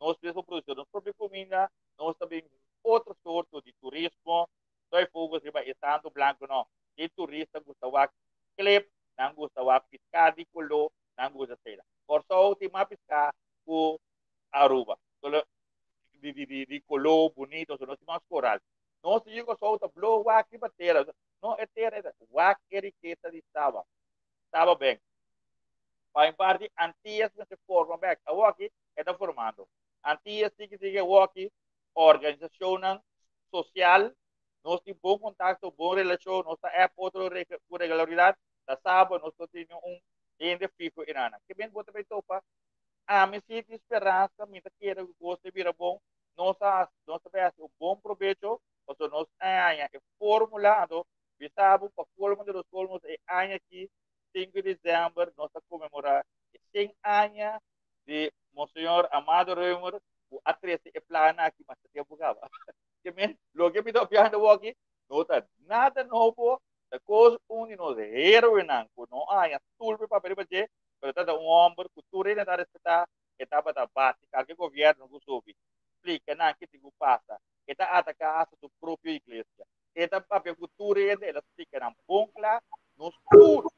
nos mes por produsí nos propio kuminda, nos ta bin otro sorto di turismo, no e focus riba e santo blanco no, e turista gusta wak klip, nan gusta wak piská di koló, nan gusta sela. Kòrsou tin mas piská ku Aruba, solo di di di di koló bunito, so nos tin mas koral. Nos yu Kòrsou ta blo wak riba tera, no e tera e wak e rikesa di Saba, Saba bek. Pa en parti Antillas mester forma bek, awoki e ta formando. Antillas sigui sigui awoki organisashonnan sosial, nos tin bon kontakto, bon relashon, nos ta app otro ku regularidat, ta saba nos no tin un hende fiho enanan. Ke men bo ta bai topa? Ami si tin speransa, mi ta kere ku kos ta bira bon, nos a nos ta bai hasi un bon probecho, pasobra nos a haña e fórmula, anto bisa bo pa kolmo di los kolmos e aña aki, 5 di desèmber, nos ta konmemorá e 100 aña di Monseñor Amado Römer ku a trese e plan aki masha tempu kaba. Ke men, loke mi ta opiando awor aki no ta nada nobo, ta kos un di nos héroenan ku no a haña tulpe papia riba dje, pero ta ta un hòmber ku tur hende ta respetá, e tabata bati kalke gobièrnu ku subi, splika nan ke tin ku pasa, e ta ataká asta su propio iglesia, e ta papia ku tur hende, el a splika nan bon kla, nos tur ku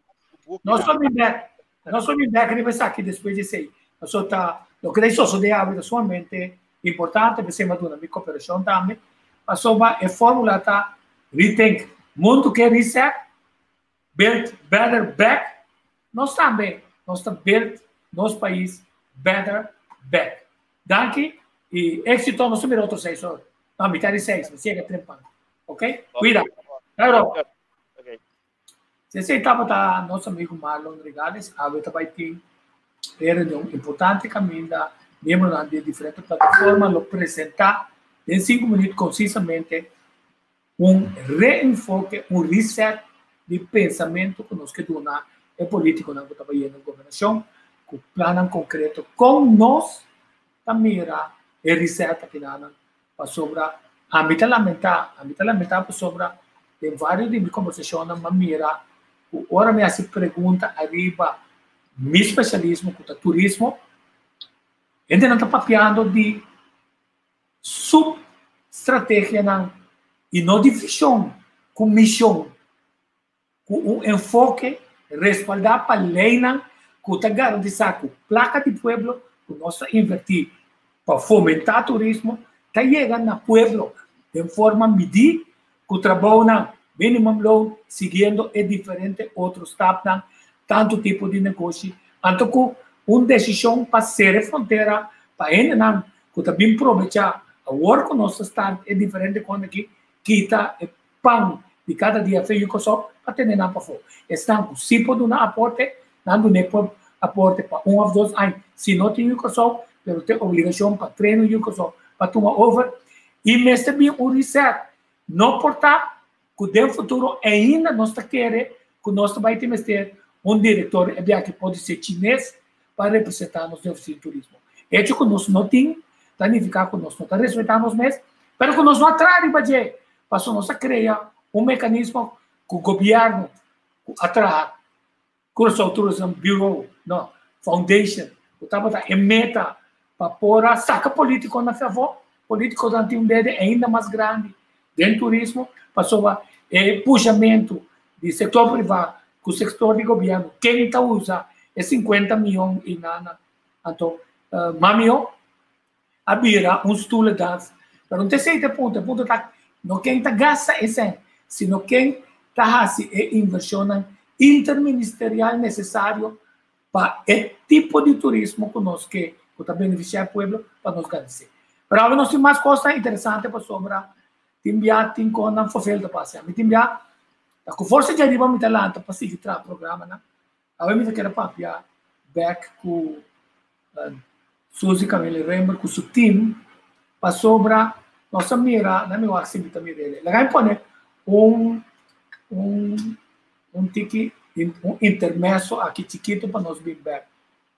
buki Nos lo bin bek, nos lo bin bek riba esaki despues di esei. Pasobra ta loke ta sosodé awe ta sumamente importante, p'esei mi a duna mi koperashon tambe, pasobra e fórmula ta rethink, mundu ke reset, build better back, nos tambe nos ta build nos pais better back. Danki y éxito, nos ta mira otro seis ora. No, mitad di seis, mi ciega trempan. Ok? Cuida. Claro. Esei tabata nos amigo Marlon Regales, awe ta bai tin e reunion importante caminda miembronan di e diferente plataforma lo presenta den sinku minuut concisamente un reenfoke, un reset di pensamento ku nos ke duna e politikonan ku ta bai yendo gobernashon ku plannan konkreto kon nos ta mira e reset akinanan pasobra ami ta lamentá, ami ta lamentá pasobra den varios di mi kombersashonnan mi a mira ku ora mi hasi pregunta ariba mi spesialismo ku ta turismo, hendenan ta papiando di sub-strategianan i no di vishon ku mishon, ku un enfoke respaldá pa leinan ku ta garantisá ku plaka di pueblo ku nos ta invertí pa fomentá turismo ta yega na pueblo den forma midí ku trabounan minimum loan siguiendo e diferente otro stapnan tantu tipo di negoshi anto ku un desishon pa sera e frontera pa hendenan ku ta bin probechá awor ku nos ta start e diferente kos aki kita e pan di kada dia fe yu Kòrsou pa tene nan pafó. Esnan ku si por duna aporte, nan duna e aporte pa un òf dos aña si no tin yu Kòrsou, pero tin obligashon pa trena un yu Kòrsou. pa tuma over i mester bin un reset. No por ta ku den futuro ainda nos ta kere ku nos ta bai tin mester un direktor e biaha ki podi ser chines pa representá nos den ofisina di turismo. Hecho ku nos no tin ta nifiká ku nos no ta respetá nos mes, pero ku nos no a traha riba dje, pasobra nos a krea un mekanismo ku gobièrnu ku a traha Curaçao Tourism Bureau, no, Foundation, ku tabata e meta pa por a saka politikonan afó, politikonan tin un dede ainda mas grandi den turismo, pasobra e pushamentu di sektor privá ku sektor di gobièrnu, ken ta usa e sinkuenta mion i nana? Anto, mamió a bira un stoelendans. Pero no ta esei ta e punto, e punto ta no ken ta gasta e sèn, sino ken ta hasi e invershonnan interministerial nesesario pa e tipo di turismo ku nos ke, ku ta benefisiá e pueblo, pa nos gana esei. Pero awe nos tin mas kosnan interesante pasobra tin bia tin konan fofel ta pasa. Mi tin bia ta ku forsa djariba mi ta lanta pa sigui traha programanan. Awe mi ta kere papia bek ku Suzy Camille Rember ku su team pasobra nos a mira, na mi wak si mi ta mira el. Laga mi pone un un un tiki un intermeso aki chikitu pa nos bin bek.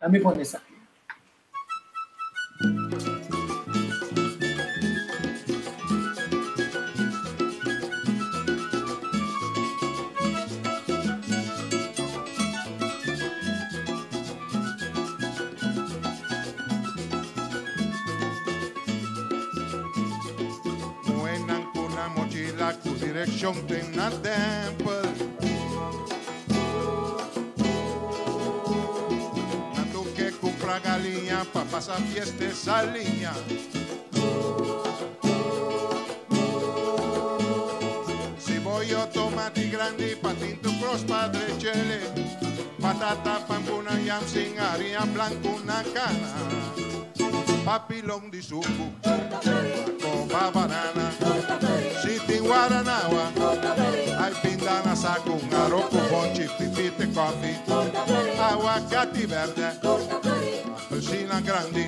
Na mi pone esaki. Muhénan ku nan mochila ku direkshon te na tèmpel. Nan tur ke kumpra galiña pa pasa fiesta e saliña. Siboyo, tomati grandi, patintu kros pa drechele, patata pan ku nan yam sin haria blanku na kana, papilon di suku, makoba banana, si tin waranawa, ay pinda na saku, un aro ku bonchi, pipite kofi, awakati berde. Appelsina grandi,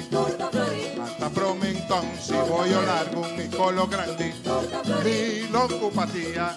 ata promenton, siboyo largu i kolo grandi, milon ku patia.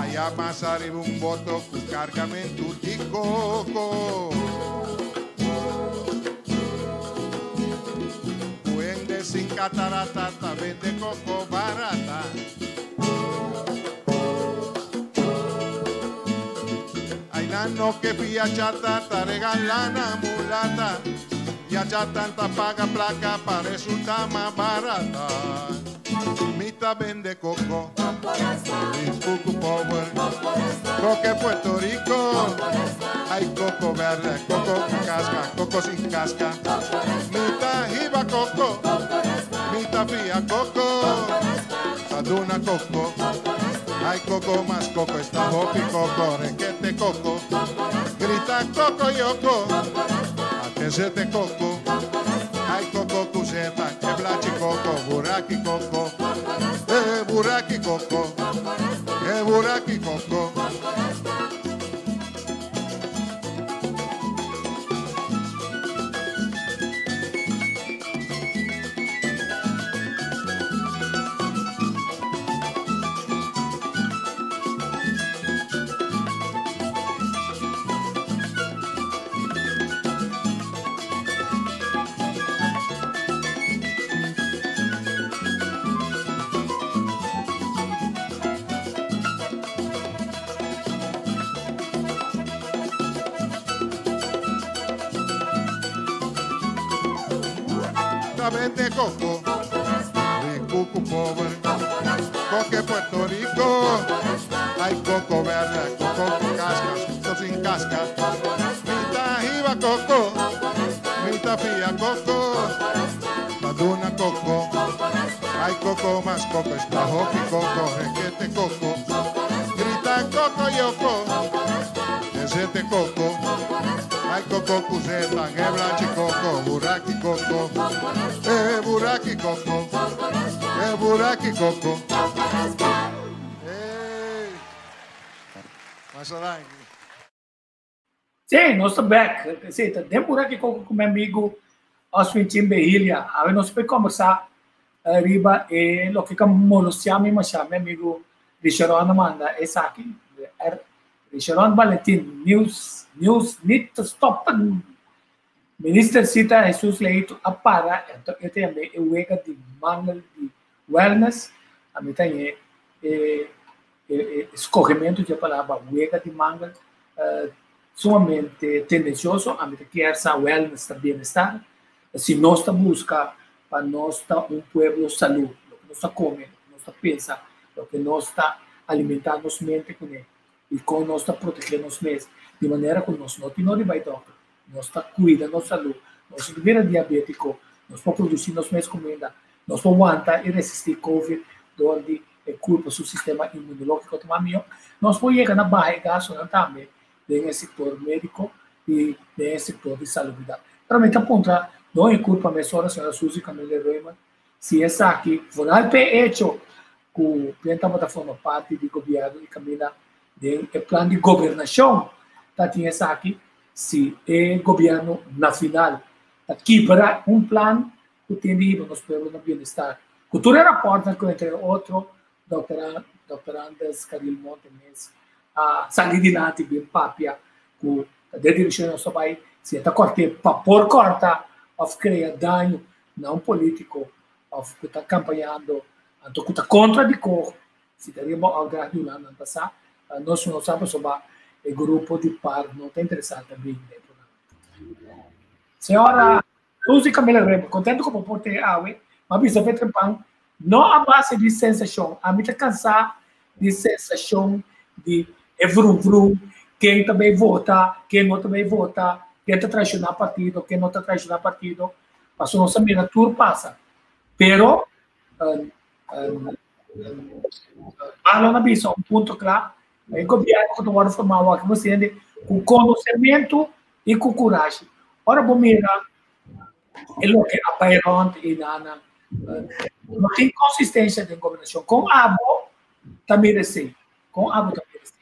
Aya mas ariba un boto ku kargamentu di koko. Ku hende sin katarata ta bende koko barata. Aynan no ke fia chata ta regala na mulata. I a chatan ta paga plaka pa resulta mas barata. Mi ta bende coco, mi cucu power, coque Puerto Rico, hay coco verde, coco con casca, coco sin casca. Mi ta hiba coco, mi ta fia coco, ta duna coco, hay coco mas coco, esta hopi coco, requete coco, grita coco yoko, atenzete coco. Ay coco cuseta, e blachi coco, buraki coco, eh buraki coco, eh buraki coco. Ta bende coco, rico cu pober, coque Puerto Rico, hay coco verde, coco con casca, coco sin casca. Mi ta hiba coco, mi ta fia coco, ta duna coco, ay coco mas coco, esta hopi coco, requete coco, grita coco yoko, desete coco. Ay coco cuseta, e coco, buraki coco, eh buraki coco, eh buraki coco. Hey. Masha danki. Si, nos ta bek. Si, ta den Buraki Coco ku mi amigu Oswin Chimbehilia. Awe nos por kombersá riba e loke ku a molestiá mi mashá. Mi amigu Richeron a manda esaki. Richeron Valentin, Nieuws, nieuws niet te stoppen. Minister Sita Jesus Leito a para, anto e ta yam'é e wega di mangel di wellness. Ami ta hañ'é e e scogementu dje palabra wega di mangel sumamente tendencioso. Ami ta kier sa wellness ta bienestar. Si nos ta busca pa nos ta un pueblo salú, loke nos ta come, loke nos ta pensa, loke nos ta alimenta nos mente cune y con nos ta protege nos mes di manera cu nos no tin no di bay dokter, nos ta cuida nos salú, nos no ta bira diabetico, nos por produci nos mes cuminda, nos por wanta y resisti covid door di e kurpa su sistema inmunológiko ta mas mihó, nos por yega na baha e gastunan tambe den e sektor médiko i den e sektor di salubridat. Pero mi ta puntra don e kurpa mesora, señora Suzy Camelia Reumann, si esaki, vooral p'e echo ku bien tabata forma parti di gobièrnu i kaminda den e plan di gobernashon ta tin esaki, si e gobièrnu na final ta kibra un plan ku tin di hiba nos pueblo na bienestar. Ku tur e rapòrtnan ku entre otro Dòkter Dòkter Andres Carril Monte mes a sali dilanti bin papia ku ta den direkshon nos ta bai, si e ta kòrt'é pa por kòrta òf krea daño na un polítiko òf ku ta kampañando anto ku ta kontra di Koch, si ta riba òpdracht di Hulanda nan ta sa, nos no sa pasobra e grupo di par no ta interesá ta bin den e programa. Señora Suzy Camila Remo, contento cu bo por te awe, m'a bisa Veterpan, no a base di sensacion, ami ta cansa di sensacion di e vrum vrum, ken ta bay vota, ken no ta bay vota, ken ta traiciona partido, ken no ta traiciona partido, pasobra nos a mira tur pasa. Pero, Marlon a bisa un punto cla, e gobierno cu ta wordo forma awor aki bo siente cu conocemento i ku kurashi. Ora bo mira e loke a bai rònt i nan no tin konsistensia den gobernashon. Kon abo ta mira esei? Kon abo ta mira esei?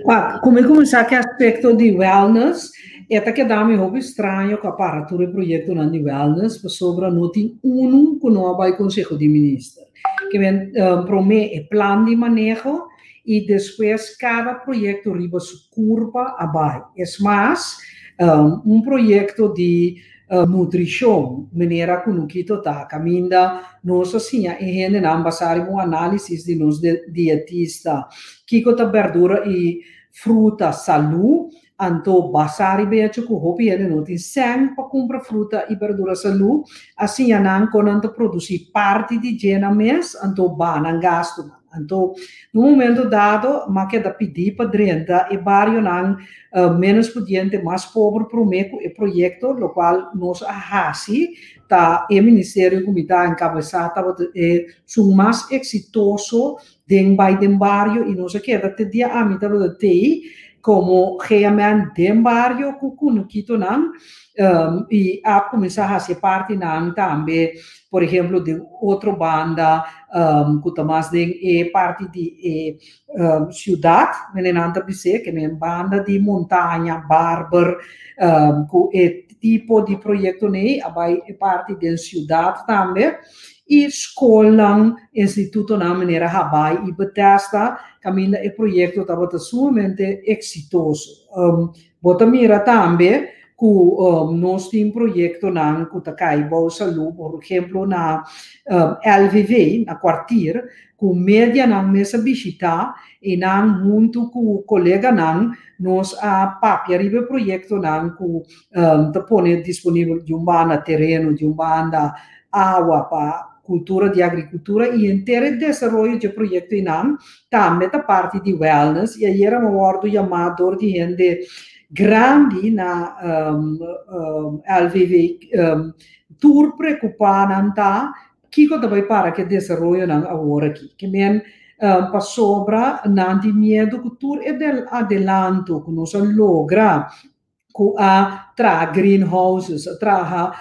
Wak, ku mi kuminsá ku e aspekto di wellness, e ta keda mi hopi straño ku a para tur e proyektonan di wellness pasobra no tin unu ku no a bai Konseho di Minister. Ke men promé e plan di maneho i despues kada proyekto riba su kurpa a bai. Es mas, un proyekto di nutrishon, manera ku Nukito ta, kaminda nos a siña e hendenan basá riba un análisis di nos dietista kiko ta bèrdura i fruta salú, anto basá riba e hecho ku hopi hende no tin sèn pa kumpra fruta i bèrdura salú, a siña nan kon nan ta produsí parti di dje nan mes, anto baha nan gastunan. Anto, na un momento dado, m'a keda pidí pa drenta e barionan ménos pudiente, mas pober promé ku e proyekto, lokual nos a hasi, ta e ministerio ku mi ta enkabesá tabata esun mas eksitoso den bai den bario i nos a keda te dia ami tabata tei komo GMN den bario ku kunukitonan i a kuminsá hasi e partinan tambe. Por ehemplo den otro banda ku ta mas den e parti di e siudat, menenan ta bis'é ke men banda di montaña, Barber, ku e tipo di proyektonan ei a bai e parti den siudat tambe. I skolnan, institutonan manera Habaai i Bethesda kaminda e proyekto tabata sumamente eksitoso. Bo ta mira tambe ku nos tin proyektonan ku ta kai bou salú, por ehemplo na LVV, na Kwartier, ku medianan mes a bishitá i nan huntu ku koleganan nos a papia riba e proyektonan ku ta pone disponibel di un banda tereno, di un banda awa pa kultura di agrikultura i henter e desaroyo dje proyekto einan tambe ta parti di wellness i ayera mi a wòrdu yamá dor di hende grandi na LVV tur preokupá nan ta kiko ta bai para ku e desaroyonan awor aki. Ke men Pasobra nan tin miedu ku tur e adelanto ku nos a logra ku a traha greenhouses, a traha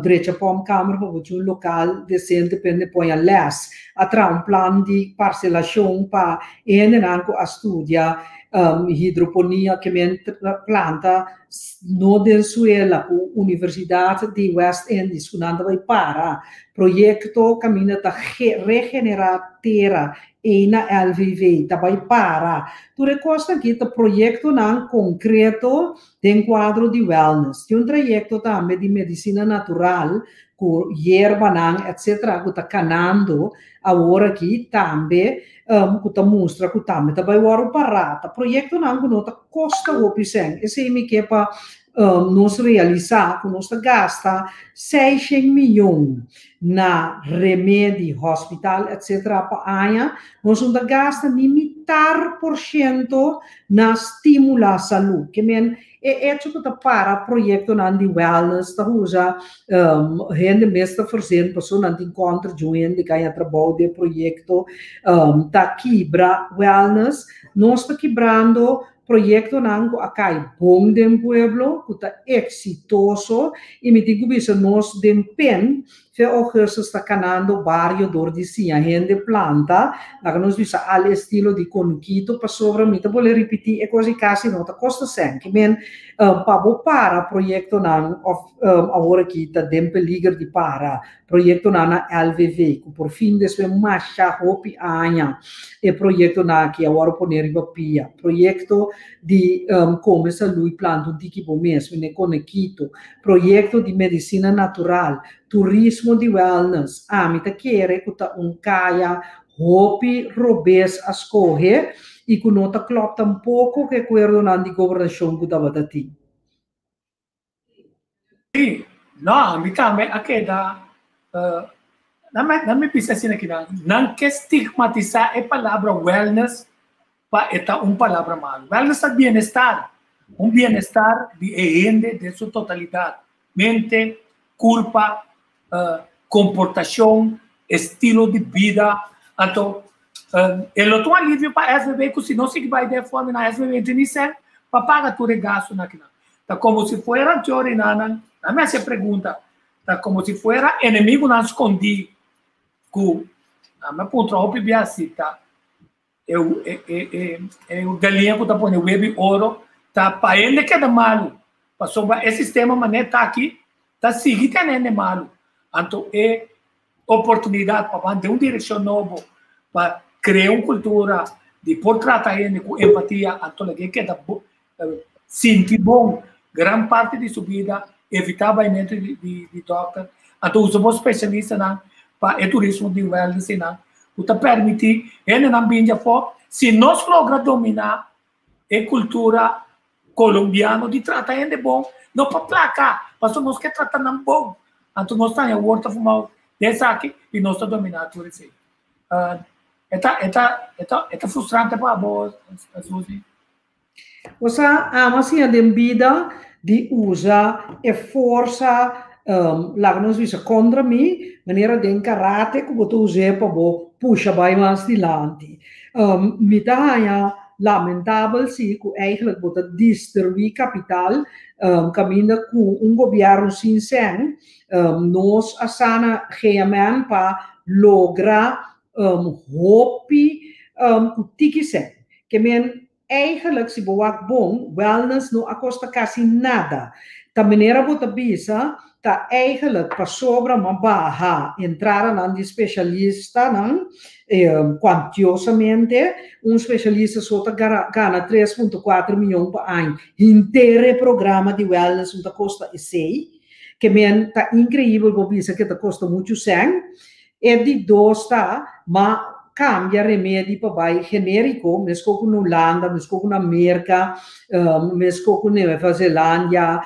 drecha pompkamer pa bo tin un lokal desente pa hende poña lès, a traha un plan di parselashon pa e hendenan ku a studia hidroponia ke men planta no den suela ku Universidat di West Indies ku nan ta bai para proyekto kaminda ta regenerá tera ei na LVV ta bai para. Tur e kosnan aki ta proyektonan konkreto den kuadro di wellness. Tin un trayekto tambe di medisina natural ku yerbanan etcetera ku ta kanando awor aki tambe ku ta mustra ku tambe ta bai wòrdu pará. Ta proyektonan ku no ta kosta hopi sèn. Esei mi ke pa nos realisá ku nos ta gasta seishen miyon na remedi, hospital etcetera pa aña, nos no ta gasta ni mitar por shento na stimulá salú. Ke men e echo ku ta para proyektonan di wellness ta usa hende mes ta verzin pasobra nan tin kontra dje un hende ku a haña trabou den e proyekto ta kibra wellness. Nos ta kibrando Proyektonan ku a kai bon den pueblo, ku ta eksitoso i mi tin ku bisa nos den pen, fe Augustus ta kanando bario dor di siña hende planta, laga nos bisa al estilo di Konukito, pasobra mi ta bolbe ripití e kos di kasi no ta kosta sèn. Ke men pa bo para proyektonan òf awor aki ta den peliger di para Proyektonan na LVV, ku por fin despues masha hopi aña e proyektonan aki a wòrdu pone riba pia. Proyekto di kome salú i planta un tiki bo mes, mene konekito. Proyekto di medisina natural, turismo di wellness. Ami ta kere ku ta un kaya hopi robes a skohe i ku no ta klòp tampoko ku e akuerdonan di gobernashon ku tabata tin. Sí, no, ami tambe a keda, nan mi bisa asina kinan, nan ke stigmatisá e palabra wellness pa e ta un palabra malu. Wellness ta bienestar, un bienestar di e hende den su totalidat, mente, kurpa, komportashon, estilo di bida. Anto, e lo ta un alivio pa SVB ku si no sigui bai den e forma nan SVB tin sèn pa paga tur e gastunan akinan. Ta komo si fuera anteorinanan, nan mi hasi e pregunta, ta komo si fuera enemigunan skondí ku nan mi a puntra hopi bia si ta e e e galiña ku ta pone webi oro ta pa hende keda malu, pasobra e sistema manera ta aki ta sigui tene hende malu. Anto e oportunidat pa ban den un direkshon nobo, pa krea un kultura di por trata hende ku empatia, anto loke e keda sinti bon gran parti di su bida, evitá baimentu di dòkter, anto usa bo spesialistanan pa e turismo di wellness einan ku ta permití hendenan bin djafó. Si nos logra dominá e kultura kolombiano di trata hende bon, no pa plaka, pasobra nos ke trata nan bon, anto nos ta haña wòrdu ta fuma den esaki i nos ta dominá tur esei. E ta e ta e ta e ta frustrante pa abo, Susi? Bo sa ama siña den bida di usa e forsa, laga nos bisa kontra mi, manera den karate ku bo ta us'é pa bo pusha bai mas dilanti. Mi ta haña lamentabel si ku eigenlijk bo ta distruí kapital kaminda ku un gobièrnu sin sèn. Nos a sana GMN pa logra hopi ku tiki sèn. Ke men eigenlijk si bo wak bon, wellness no a kosta kasi nada. Ta manera bo ta bisa ta eigenlijk pasobra ma baha entradanan di spesialistanan kuantiosamente. Un spesialista so ta gana tres punto kuater miyon pa aña. Henter e programa di wellness no ta kosta esei. Ke men ta inkreibel bo bisa ke ta kosta muchu sèn. E di dos ta, ma cambia remedi pa bay generico, mesco cu na Hulanda, mesco cu na Merca, mesco cu Nueva Zelandia,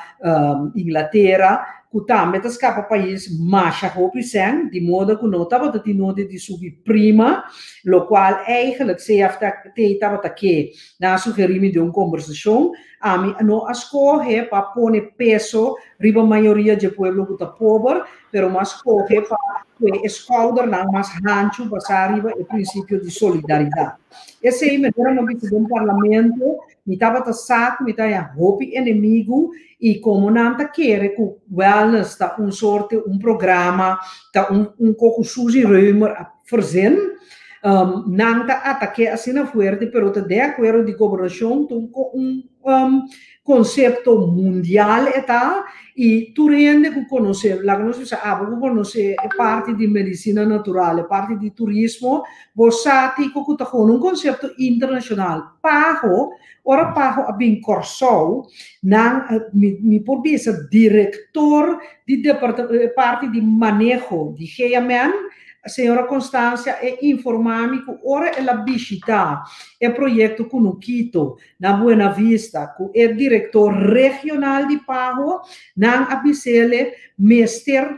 Inglatera, cu tambe ta scapa pais masha hopi cen, di modo cu no tabata tin nodi di subi prima, locual eigenlijk CFT tabata ke. Nan a sugeri mi den un combersacion. Ami no a skohe pa pone peso riba mayoria dje pueblo ku ta pober, pero m'a skohe pa kue e skoudernan mas hanchu basá riba e prinsipio di solidaridat. Esei manera mi a bisa den parlamento, mi tabata sa ku mi ta haña hopi enemigu i komo nan ta kere ku wellness ta un sorte un programa, ta un un koko Suzy Römer a verzin, nan ta atak'é asina fuerte, pero ta de akuerdo di gobernashon ta un un konsepto mundial e ta i tur hende ku konosé, laga nos bisa abo ku konosé e parti di medisina natural, e parti di turismo, bo sa tiko ku ta kono un konsepto internashonal. Paho, ora Paho a bin Kòrsou, nan mi mi por bisa direktor di e parti di maneho di GMN, Señora Constancia e informá mi ku ora el a bishitá e proyekto Kunukito na Buena Vista ku e direktor regional di PAHO, nan a bis'ele mester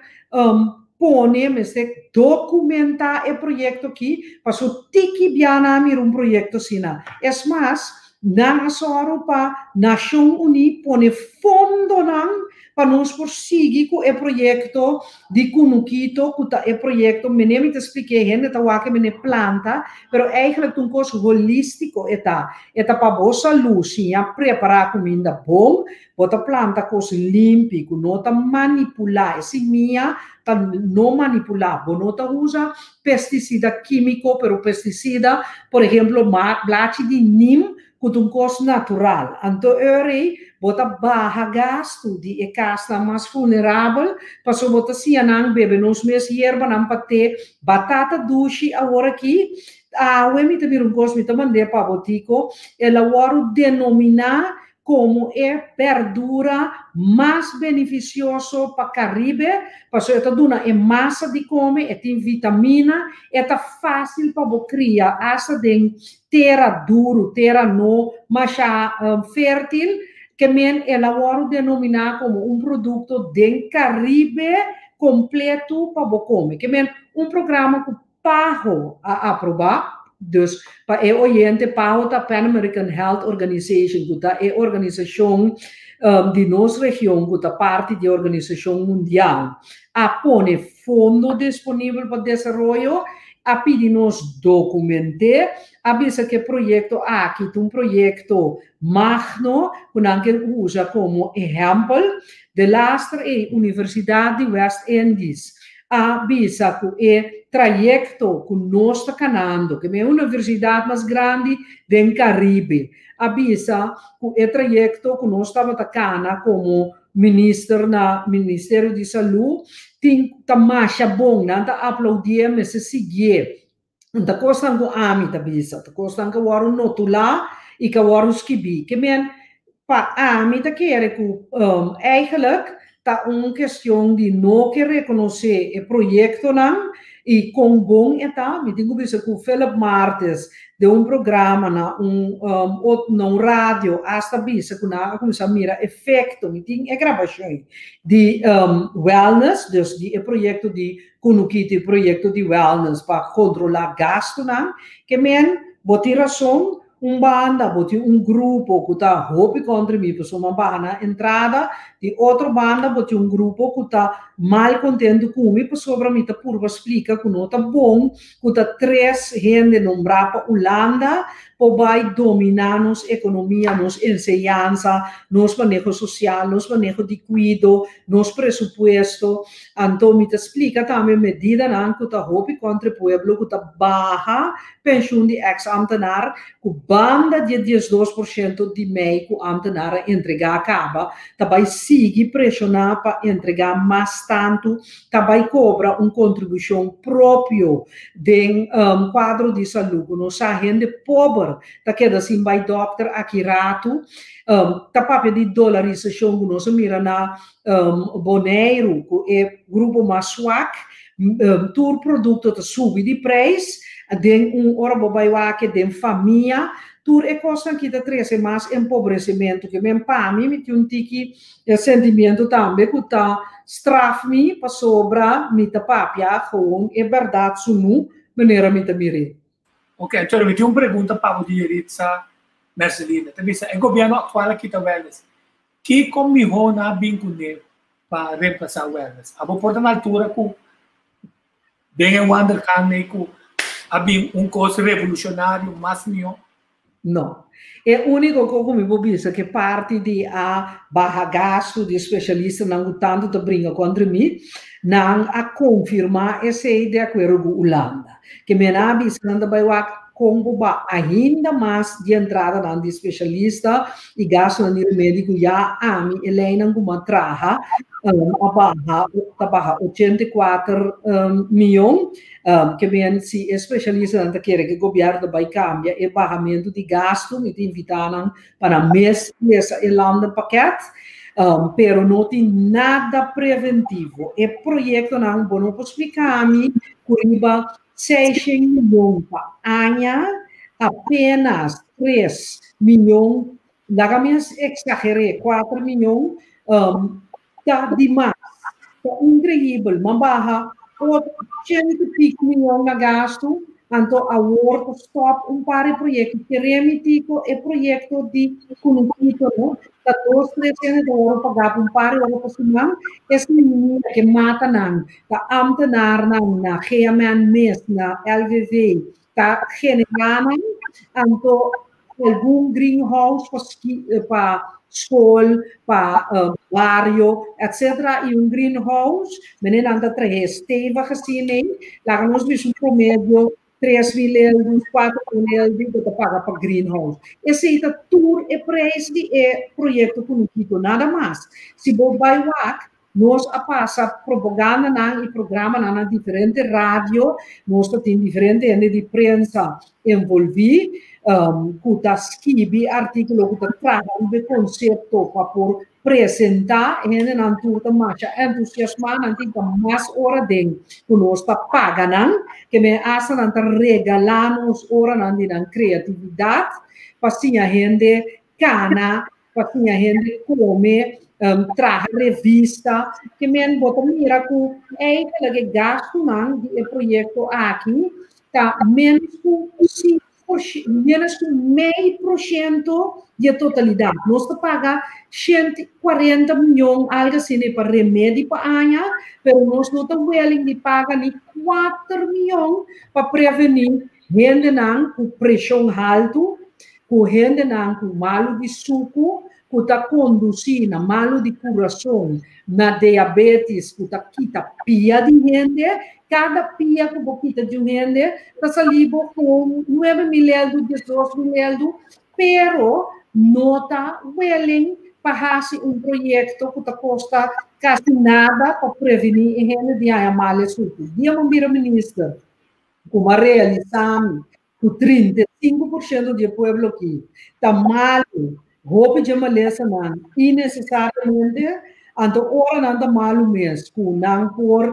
pone, mester dokumentá e proyekto aki paso tiki bia nan a mira un proyekto asina. Es mas, nan a sòru pa Nashon Uní pone fondonan pa nos por sigui ku e proyekto di Kunukito, ku ta e proyekto, mene mi ta splik'é, hende ta wak e mene planta, pero eigenlijk ta un kos holístiko e ta. E ta pa bo salú, siña prepará kuminda bon, bo ta planta kos limpi ku no ta manipulá, e simia ta no manipulá, bo no ta usa pestisida kímiko, pero pestisida, por ehemplo, blachi di nim ku ta un kos natural. Anto eur ei bo ta baha gastu di e kasnan mas vulnerabel, pasobra bo ta siña nan bebe nos mes yerbanan pa te batata dushi awor aki. Awe mi ta mira un kos, mi ta mand'é pa bo Tico, el a wòrdu denominá komo e berdura mas benefisioso pa Karibe, pasobra e ta duna e masa di kome, e tin vitamina, e ta fásil pa bo kria asta den tera duru, tera no masha fértil, ke men el a wòrdu denominá komo un produkto den Karibe kompletu pa bo kome. Ke men un programa ku PAHO a aprobá, dus pa e oyente PAHO ta Pan American Health Organization ku ta e organisashon di nos region ku ta parti di e organisashon mundial, a pone fondo disponibel pa desaroyo, a pidi nos dokument'é, a bisa ku e proyekto aki ta un proyekto magno ku nan ke usa komo ehèmpel. Delaster ei Universidat di West Indies a bisa ku e trayekto ku nos ta kanando, ku e universidat mas grandi den Karibe, a bisa ku e trayekto ku nos tabata kana komo minister na Ministerio di Salú tin ta masha bon, nan ta aplaudié, mester siguié. Ta kosnan ku ami ta bisa, ta kosnan ku a wòrdu notulá i ku a wòrdu skibí. Ke men, pa ami ta kere ku eigenlijk ta un kestion di no ke rekonosé e proyektonan i kon bon e ta. Mi tin ku bisa ku Philip Martes den un programa na un na un radio asta bisa ku nan a kuminsá mira efekto, mi tin e grabashon di wellness, dus di e proyekto di Kunukiti, proyekto di wellness pa kontrolá gastunan, ke men bo tin rason, un banda bo tin un grupo ku ta hopi kontra mi pasobra mi a baha nan entrada, di otro banda bo tin un grupo ku ta mal kontentu ku mi pasobra mi ta purba splika ku no ta bon ku ta tres hende nombrá pa Hulanda por bai dominá nos ekonomia, nos enseñansa, nos maneho sosial, nos maneho di kuido, nos presupuesto. Anto mi ta splika tambe medidanan ku ta hopi kontra e pueblo ku ta baha penshun di eks-ambtenaar ku banda di e 12% di mei ku ambtenaar a entregá kaba, ta bai sigui preshoná pa entregá mas tantu, ta bai kobra un kontribushon propio den kuadro di salú ku nos sa hende pober ta keda sin bai dòkter aki ratu, ta papia di dolarisashon ku nos a mira na Boneiru ku e grupo mas swak, tur produkto ta subi di preis, den un ora bo bai wak den famia, tur e kosnan aki ta trese mas empobresimentu. Ke men pa mi, mi tin un tiki e sentimiento tambe ku ta straf mi pasobra mi ta papia gewoon e bèrdat sunú manera mi ta mir'é. Ok, Antonio, mi tin un pregunta pa bo di Yeritza. Mercelina. Ta bisa e gobièrnu aktual a kita wellness. Kiko mihó nan a bin kuné pa remplasá wellness? Abo por ta na altura ku den e wandelgang ei ku a bin un kos revolushonario mas mihó? No. E úniko kos ku mi por bisa ke parti di a baha gastu di spesialistanan ku tantu ta bringa kontra mi, nan a konfirmá esei di akuerdo ku Ulanda. Ke mi nan a bisa nan ta bai wak kon por baha ainda mas di entradanan di spesialista i gastunan di remedi ku ya ami e leinan ku mi a traha a baha ta baha 84 mion. Ke men si e spesialistanan ta kere ke gobièrnu ta bai kambia e bahamentu di gastu, mi ta invitá nan pa nan mes lesa e landenpakket. Pero no tin nada preventivo. E proyektonan bo no por splika mi ku riba seishen miyon pa aña, apenas tres miyon, laga mi eksager'é, kuater miyon Ta di mas. Ta increibel. Man baha 800 y pico miyon na gastu, anto awor ta stop un par e proyecto. Kere mi tico e proyecto di Kunukito no, ta dos tres hende ta worde paga pa un par di ora pa siman. Es manera ke mata nan, ta ambtenaarnan na GMN mes, na LVV, ta genera nan, anto algun greenhouse pa pa skol, pa bario, etc. I un greenhouse, mene nan ta trahe stevig asina ei, laga nos bisa un promedio 3000 eldu, 4000 eldu bo ta paga pa greenhouse. Esei ta tur e prijs di e proyecto Kunukito, nada mas. Si bo bai wak, Nos a pasa propagandanan i programanan na diferente radio, nos ta tin diferente hende di prensa envolví ku ta skibi artíkulo, ku ta traha riba e konsepto pa por presentá. E hendenan tur ta masha entusiasmá, nan tin ta mas ora den ku nos ta paga nan, ke men asta nan ta regalá nos oranan di nan kreatividat pa siña hende kana, pa siña hende kome, traha revista, ke men bo ta mira ku eigenlijk e gastunan di e proyekto aki ta ménos ku ménos ku mei porshento di e totalidat. Nos ta paga 140 mion algu asina pa remedi pa aña, pero nos no ta willing di paga ni 4 mion pa prevení hendenan ku preshon haltu, ku hendenan ku malu di suku, ku ta kondusí na malu di kurason, na diabetes ku ta kita pia di hende. Kada pia ku bo kita di un hende ta salí bo ku 9000 eldu, 12000 eldu, pero no ta willing pa hasi un proyekto ku ta kosta kasi nada pa prevení e hende di haña mal e suku. Dia bo bira minister, ku bo a realisá mi ku 35% di e pueblo aki ta malu, hopi dje malesanan innesesariamente, anto ora nan ta malu mes ku nan por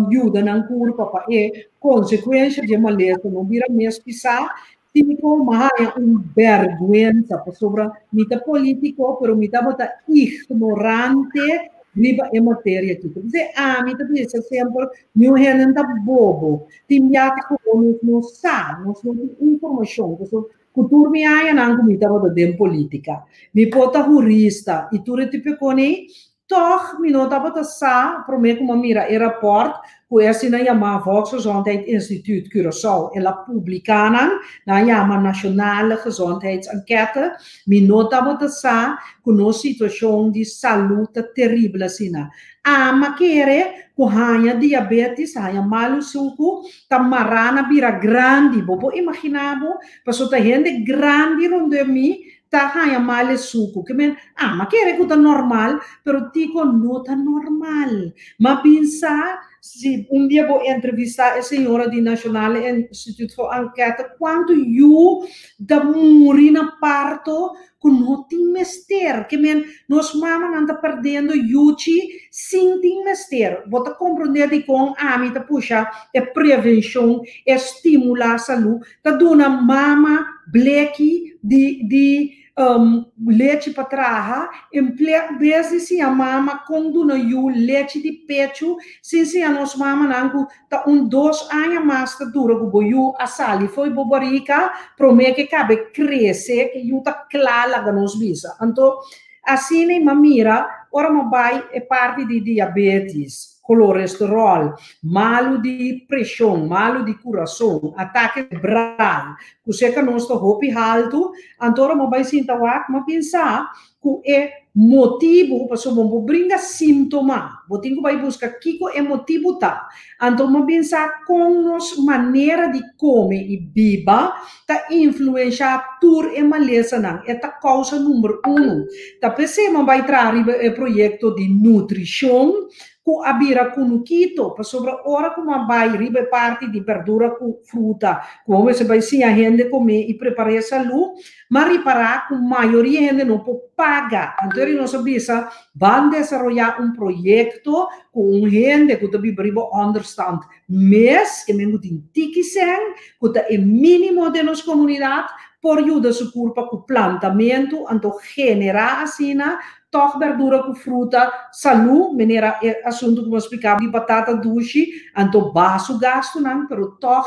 yuda nan kurpa pa e konsekuensha dje malesa no bira mes pisá, tiko mi a haña un bèrgwensa pasobra mi ta polítiko pero mi tabata ignorante riba e materia aki. P'esei ami ta bisa semper niun hende ta bobo. Tin biaha ku nos no sa, nos no tin informashon. Pasobra ku tur mi añanan ku mi tabata den polítika, mi por ta hurista i tur e tipo e kon ei, tòg mi no tabata sa promé ku mi a mira e rapòrt ku e asina yamá Volksgezondheid Instituut Curaçao el a publiká nan, nan yama Nationale Gezondheidsenquête, mi no tabata sa ku nos situashon di salú ta teribel asina. Ama kere ku haña diabetes, haña malu suku, ta mará na bira grandi. Bo por imaginá bo? Pasobra ta hende grandi rondó mi ta haña mal e suku. Ke men, ama kere ku ta normal, pero tiko no ta normal. M'a bin sa, si un dia bo entrevistá e señora di Nationale Instituut voor Enquête, kuantu yu ta muri na parto ku no tin mester. Ke men, nos mamanan ta perdiendo yuchi sin tin mester. Bo ta komprondé dikon ami ta pusha e prevenshon, e stimulá salú, ta duna mama. bleki di di um, lechi pa traha, en bes di siña mama kon duna yu lechi di pechu, sin siña nos mamanan ku ta un dos aña mas ta dura ku bo yu a sali fo'i bo barika promé ke kabe krese, ke yu ta kla laga nos bisa. Anto asina i m'a mira ora m'a bai e parti di diabetes, koloresteròl, malu di preshon, malu di kurason, atake sebral, ku seka nos ta hopi haltu, anto ora m'a bai sinta wak m'a pensa ku e motibu, pasobra bo por bringa síntoma, bo tin ku bai buska kiko e motibu ta. Anto m'a pensa kon nos manera di kome i biba ta influenshá tur e malesanan, e ta kousa number unu. Ta p'esei m'a bai traha riba e proyekto di nutrishon ku a bira kunukito, pasobra ora ku m'a bai riba e parti di berdura ku fruta, ku bo mester bai siña hende kome i prepar'é salú, M'a ripará ku mayoria hende no por paga. Anto eri nos a bisa, ban desaroyá un proyekto ku un hende ku ta biba riba ònderstand mes, ke men ku tin tiki sèn, ku ta e mínimo den nos komunidat, por yuda su kurpa ku plantamentu, anto generá asina tòg bèrdura ku fruta salú, manera e asuntu ku bo a spliká di batata dushi, anto baha su gastunan, pero tòg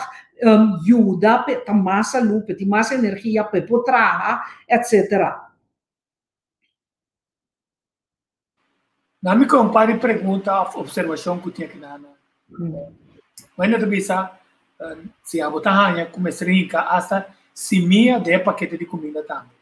yuda p'e ta mas salú, p'e tin mas energia, p'e por traha, etcetera. Na mi con un par di pregunta of observacion cu tin aki na nan. Bueno ta bisa si abo ta haña cu mester hinca hasta simia den e pakete di cuminda tambe.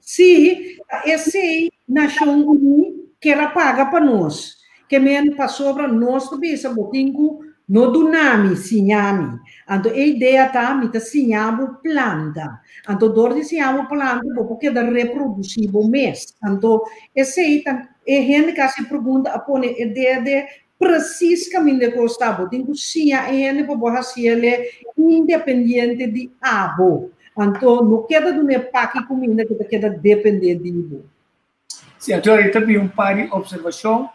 Sí, ta esey Nacion Uní kier a paga pa nos. Ke men pasobra nos ta bisa bo tin ku no duna mi, siña mi. Anto e idea ta mi ta siña bo planta. Anto dor di siña bo planta bo por keda reprodusí bo mes. Anto esei ta e hende ku hasi e pregunta a pone e dede presis kaminda e kos ta. Bo tin ku siña e hende pa bo hasi el'e independiente di abo. Anto no keda duna e paki kuminda ku ta keda dependé di bo. Si, anto ahorita bin un par di observacion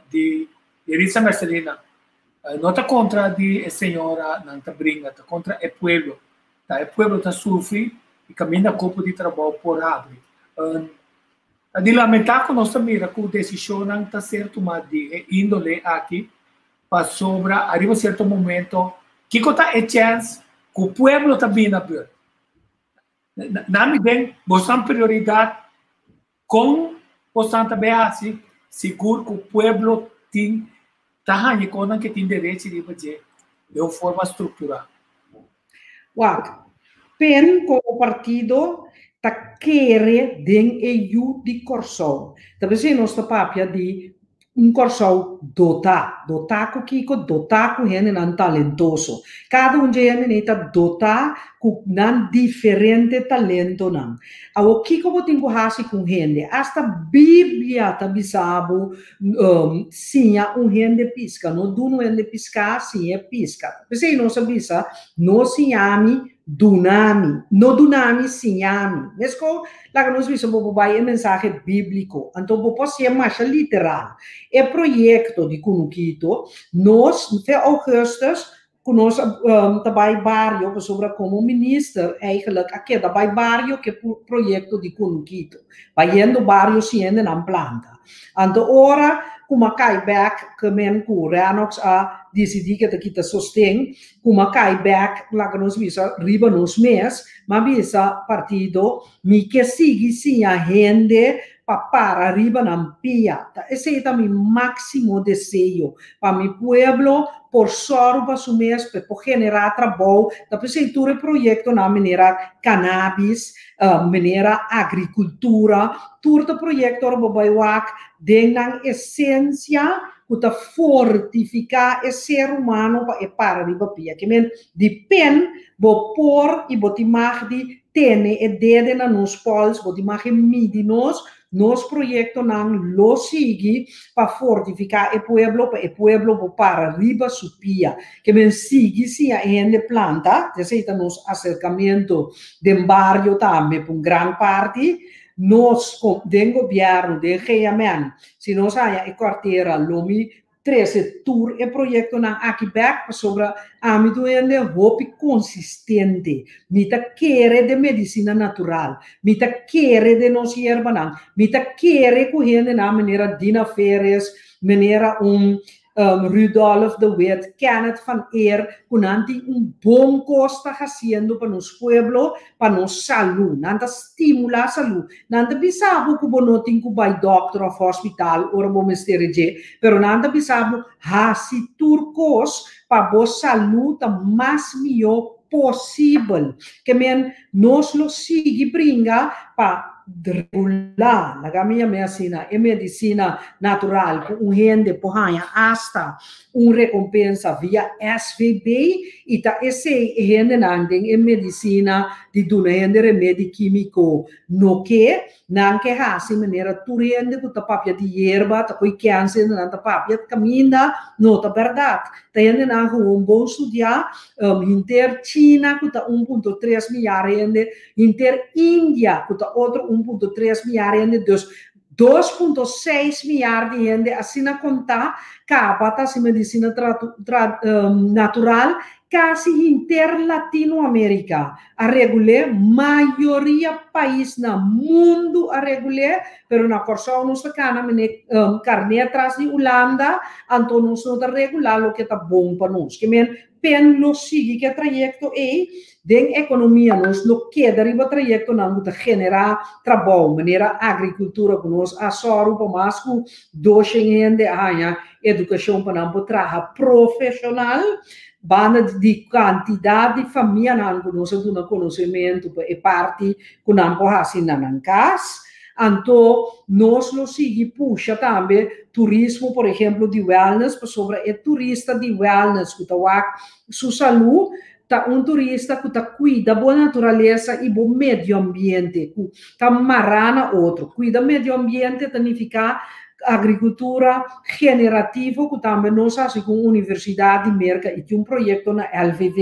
di Yeritza Mercelina. No ta contra di e señora nan ta bringa, ta contra e pueblo. Ta e pueblo ta sufri y caminda cupo di trabou por habri. Ta di lamenta cu nos ta mira cu decisionnan ta ser tuma di e indole aki pasobra ariba cierto momento kico ta e chance cu pueblo ta bini na beurt. Na mi den bosan prioridad con bosan ta bay haci sigur cu pueblo tin ta haña conan ke tin derechi riba dje den un forma structura. Wak, pen como partido ta kere den e yu di Corsou. Ta p'esei nos ta papia di Un Kòrsou dotá. Dotá ku kiko? Dotá ku hendenan talentoso. Kada un dje hendenan ei ta dotá ku nan diferente talentonan. Awor, kiko bo tin ku hasi ku un hende? Asta Biblia ta bisa bo, siña un hende piska. No duna un hende piská, siñ'é piska. P'esei nos a bisa, No siña mi, duna mi. No duna mi, siña mi. Meskos Laga nos bisa bo por bai e mensahe bíbliko, anto bo por hasié masha literal. E proyekto di Kunukito, nos fe ougùstùs ku nos ta bai bario pasobra komo minister eigenlijk a keda bai bario ku e proyekto di Kunukito, bayendo bario si hendenan planta. Anto ora ku m'a kai bèk ke men ku Rennox a disidí ke ta kita sosten, ku m'a kai bèk laga nos bisa riba nos mes, m'a bisa partido Mi ke sigui siña hende pa para riba nan pia. Ta esei ta mi máksimo deseo, pa mi pueblo por sòru pa su mes, pa e por generá trabou. Ta p'esei tur e proyektonan manera kanabis, manera agrikultura, tur ta proyekto ora bo bai wak den nan esensia ku ta fortifiká e ser humano pa e para riba pia. Ke men di pen bo por i bo tin mag di Tene e dede na nos pols, bo tin mag e midi nos, nos proyectonan lo sigui pa fortifica e pueblo, pa e pueblo bo para riba su pia. Ke men sigui siña e hende planta, esey ta nos acercamento den bario tambe pa un gran parti, nos den gobierno, den GMN, si nos haña e cuartera lo mi. trese tur e proyektonan aki bèk pasobra ami ta un hende hopi konsistente. Mi ta kere den medisina natural, mi ta kere den nos yerbanan, mi ta kere ku hendenan manera Dina Feres, manera un Rudolf de Wit, Kenneth van Eer, ku nan tin un bon kos ta hasiendo pa nos pueblo, pa nos salú. Nan ta stimulá salú. Nan ta bisa bo ku bo no tin ku bai dòkter òf hòspital ora bo mester e dje, pero nan ta bisa bo hasi tur kos pa bo salú ta mas mihó posibel. Ke men nos lo sigui bringa pa regulá, laga mi yam'é asina, e medisina natural ku un hende por haña asta un rekompensa via SVB i ta esei e hendenan den e medisina di duna hende remedi kímiko no ke. Nan ke hasi manera tur hende ku ta papia di yerba ta koe kèns hendenan ta papia kaminda no ta bèrdat. Ta hendenan gewoon bon studiá, hinter China ku ta 1.3 miar hende, hinter India ku ta otro 1.3 miar hende, dus 2.6 miar di hende asina kontá kaba ta hasi medisina natural. Kasi hinter Latinoamerica a regul'é, mayoria pais na mundu a regul'é, pero na Kòrsou nos ta kana mene karné tras di Ulanda, anto nos no ta regulá loke ta bon pa nos. Ke men pen lo sigui ku e trayekto ei, den ekonomia nos lo keda riba trayektonan ku ta generá trabou, manera agrikultura ku nos a sòru pa mas ku doshen hende a haña edukashon pa nan por traha profeshonal, banda di kantidat di famianan ku nos a duna konosementu pa e parti ku nan por hasi na nan kas. Anto nos lo sigui pusha tambe turismo, por ehemplo di wellness, pasobra e turista di wellness ku ta wak su salú ta un turista ku ta kuida bo naturalesa i bo medio ambiente, ku ta mará na otro. Kuida medio ambiente ta nifiká agrikultura generativo ku tambe nos hasi ku un universidat di Merka i tin un proyekto na LVV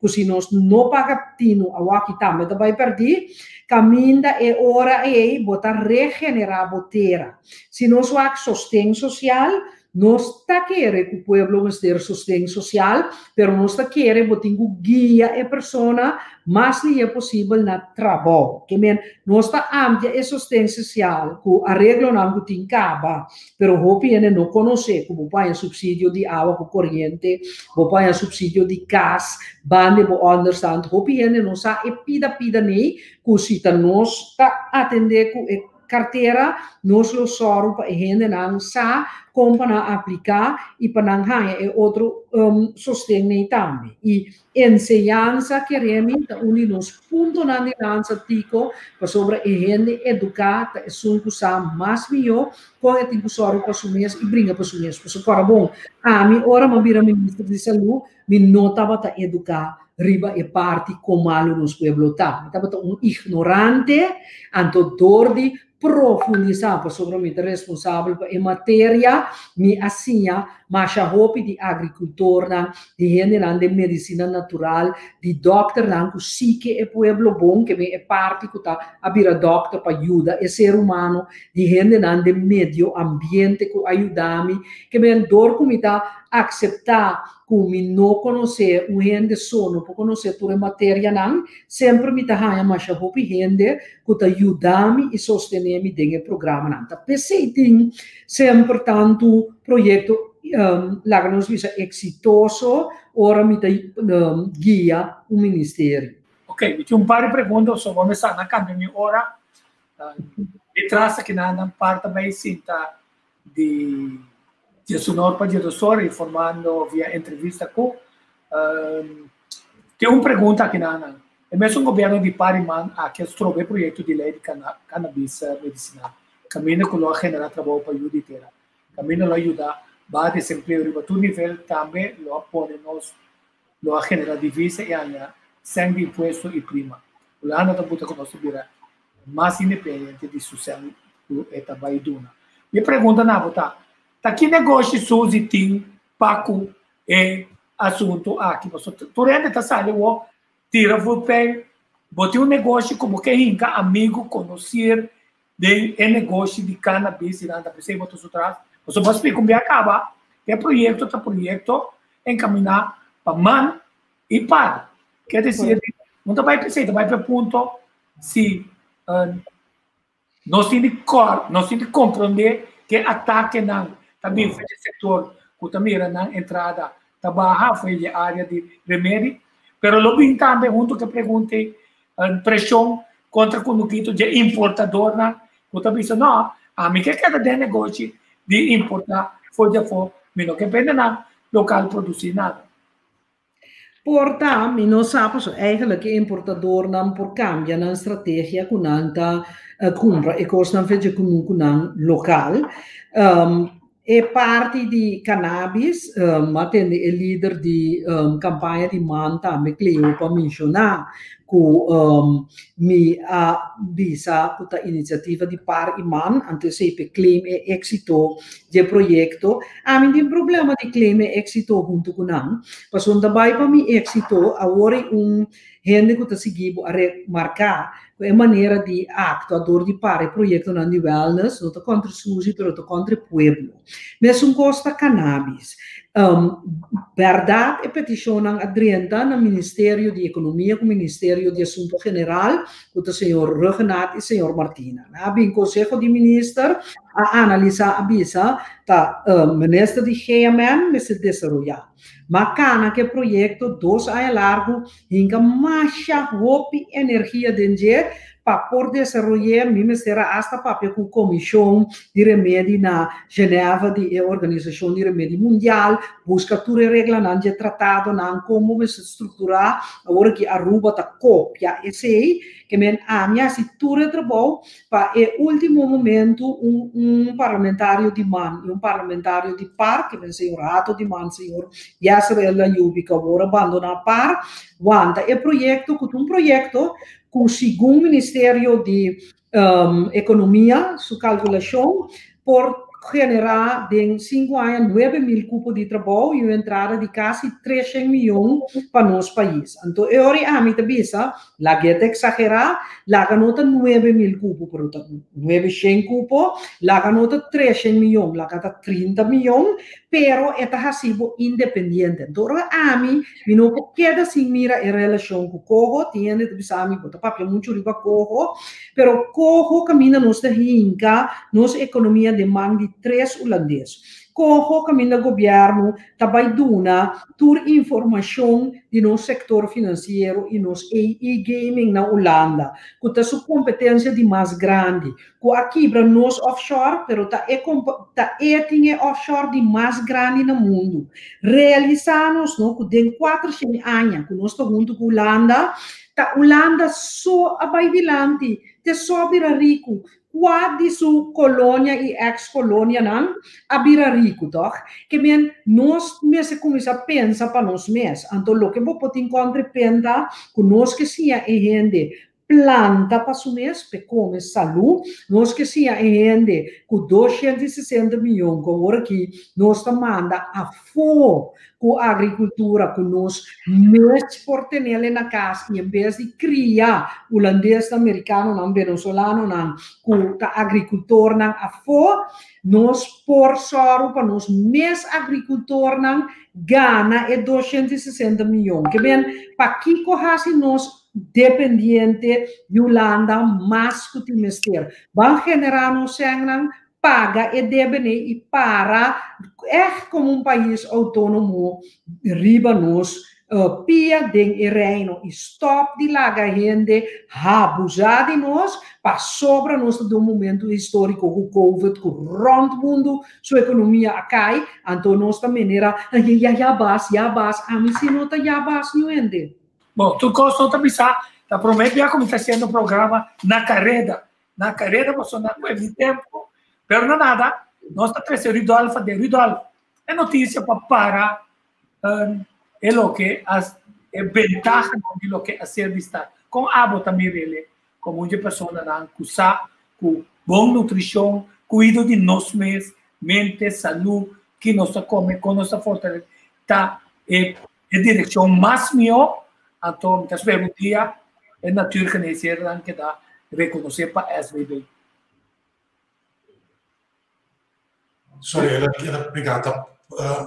ku si nos no paga tinu awaki tambe ta bai pèrdí, kaminda e ora ei bo ta regenerá bo tera. Si nos wak sosten sosial, Nos ta kere ku pueblo mester sosten sosial, pero nos ta kere bo tin ku guia e persona mas lihé posibel na trabou. Ke men, nos ta amplia e sosten sosial ku areglonan ku tin kaba, pero hopi hende no konosé ku bo por haña supsidio di awa ku koriente, bo por haña supsidio di kas, banda bo ònderstand. Hopi hende no sa e pida pida nei ku si ta nos ta atendé ku e Kartera, nos lo sòru pa e hendenan sa kon pa nan apliká i pa nan haña e otro sosten ei tambe. I enseñansa, keremi, ta un di nos puntonan di lansa tiko, pasobra e hende eduká ta esun ku sa mas mihó kon e tin ku sòru pa su mes i bringa pa su mes. Pasobra kòrda bon, ami ora mi a bira minister di salú, Mi no tabata eduká riba e parti kon malu nos pueblo ta. Mi tabata un ignorante, anto dor di profundisá, pasobra mi ta responsabel pa e materia, mi a siña masha hopi di agrikultornan, di hendenan den medisina natural, di dòkternan ku si ke e pueblo bon, ke ben e parti ku ta a bira dòkter pa yuda e ser humano, di hendenan den medio ambiente ku a yuda mi, ke ben dor ku mi ta akseptá ku mi no konosé un hende so no por konosé tur e materianan, semper mi ta haña masha hopi hende ku ta yuda mi i sostené mi den e programanan. Ta p'esei tin semper tantu proyekto, laga nos bisa eksitoso ora mi ta guia un ministerio. Ok, mi tin un par di pregunta, so bo mester a kambia mi ora. Mi tras akinan nan par ta bai sinta di Diesunor pa Diedosor informando via entrevista ku Tin un pregunta aki nan. E mesun gobierno di Pariman aki a stroba e proyecto di ley di cannabis medicinal, caminda cu lo a genera trabou pa yu di tera, caminda lo a yuda baha desempleo riba tur nivel, tambe lo a pone nos lo a genera divisa y haña sèn di impuesto y prima. Hulanda ta buta cu nos ta bira mas independiente di su sèn cu e ta bay duna. Mi pregunta na bo ta, ta ki negoshi Suzy tin pa cu e asunto aki? Pasobra tur hende ta sali awor tira voetpijl, bo tin un negoshi cu bo ke hinca amigo, conocer den e negoshi di cannabis y nan ta pesey bo ta su tras. Pasobra bo a splica un bia caba. E proyekto ta proyekto enkaminá pa man i par. Ke desir, no ta bai p'esei, ta bai p'e punto si nos tin di kòr, nos tin di komprondé ku e atakenan ta bin for di e sektor ku ta mira nan entrada ta baha for di e área di remedi, pero lo bin tambe huntu ku e pregunta ei preshon kontra kunukito dje importadornan ku ta bisa no, ami ke keda den negoshi di importá for di afó, mi no ke bende nan lokal produsí nada. Por ta, mi no sa pasobra eigenlijk e importadornan por kambia nan strategia ku nan ta kumpra e kosnan for dje kunukunan lokal. E parti di cannabis, m'a tende e lider di campaña di man tambe Cleo pa menciona cu mi a bisa cu ta iniciativa di par y man, anto esey p'e claim e exito dje proyecto. Ami tin problema di claim e exito hunto cu nan, pasobra ta bay pa mi exito, awor e un hende cu ta sigui bo a remarca cu e manera di actua dor di para e proyectonan di wellness no ta contra Suzy pero ta contra e pueblo. Mesun cos ta cannabis. Berdad e peticionnan a drenta na Ministerio di Economia cu Ministerio di Asunto General cu ta señor Rhuggenaath y señor Martina. Nan a bin Conseho di Minister a analisa a bisa ta Minister di GMN mester desaroya. Ma kana ku e proyekto dos aña largu hinka masha hopi energia den dje pa por desaroy'é. Mi mester a asta papia ku Komishon di Remedi na Genèva di e Organisashon di Remedi Mundial, buska tur e reglanan dje tratadonan, kon bo mester strukturá. Awor aki Aruba ta kopia esei. Ke men ami a hasi tur e trabou Pa e ultimo momento un un parlamentario di man y un parlamentario di par, ke men señor Hato di man, señor Yasser El Ayoubi ku awor a bandona par, wanta e proyekto ku ta un proyekto ku segun Ministerio di Ekonomia su kalkulashon por generá den sinku aña 9000 kupo di trabou i un entrada di kasi 300 mion pa nos pais. Anto e ora ami ta bisa, lag'é ta eksagerá, laga no ta 9000 kupo, pero ta 900 kupo, laga no ta 300 mion, laga ta 30 mion, pero e ta hasi bo independiente. Anto ora ami, mi no por keda sin mira e relashon ku Coho, tin hende ta bisa mi bo ta papia muchu riba Coho, Pero koho kaminda nos ta hinka nos ekonomia den man di tres hulandes. Koho kaminda gobièrnu ta bai duna tur informashon di nos sektor finansiero i nos e-gaming na Hulanda, ku ta su kompetensia di mas grandi, ku a kibra nos offshore, pero ta e ta e tin e offshore di mas grandi na mundu. Realisá nos no ku den kuatershen aña ku nos ta huntu ku Hulanda, Ta Hulanda so a bai dilanti, te so a bira riku. Kua di su kolonia i eks-kolonianan a bira riku, tòg? Ke men, nos mester kuminsá pensa pa nos mes. Anto loke bo por tin kontra e penta ku nos ke siña e hende planta pa su mes p'e kome salú, nos ke siña e hende ku 260 miyon ku awor aki nos ta manda afó ku agrikultura ku nos mes por tenele na kas i en bes di kria hulandesnan, merikanonan, venezolanonan ku ta agrikultornan afó, nos por sòru pa nos mes agrikultornan gana e 260 miyon. Ke men, pakiko hasi nos dependiente di Hulanda mas ku tin mester? Ban generá nos sènnan paga e debe i para ègt komo un pais outónomo riba nos pia den e Reino i stòp di laga hende habusá di nos pasobra nos ta den un momentu históriko ku covid ku rònt mundu su ekonomia a kai anto nos ta manera ya ya bas ya bas ami si no ta ya bas niun hende. Bon, tur kos no ta bisa, ta promé bia ku mi ta hasiendo programa na kareda. Na careda pasobra nan cu mi tempo, pero no nada, nos ta trece Rudolf de Rudolf. E noticia pa para e loke as e ventaha di loke a ser bista. Con abo ta mirele como un persona nan cu sa cu bon nutricion, cuido di nos mes, mente, salud, ki nos ta come, con nos ta fortalece, ta e e direccion mas mihó, anto mi ta spera un dia e Sorry, el a keda pegá. Ta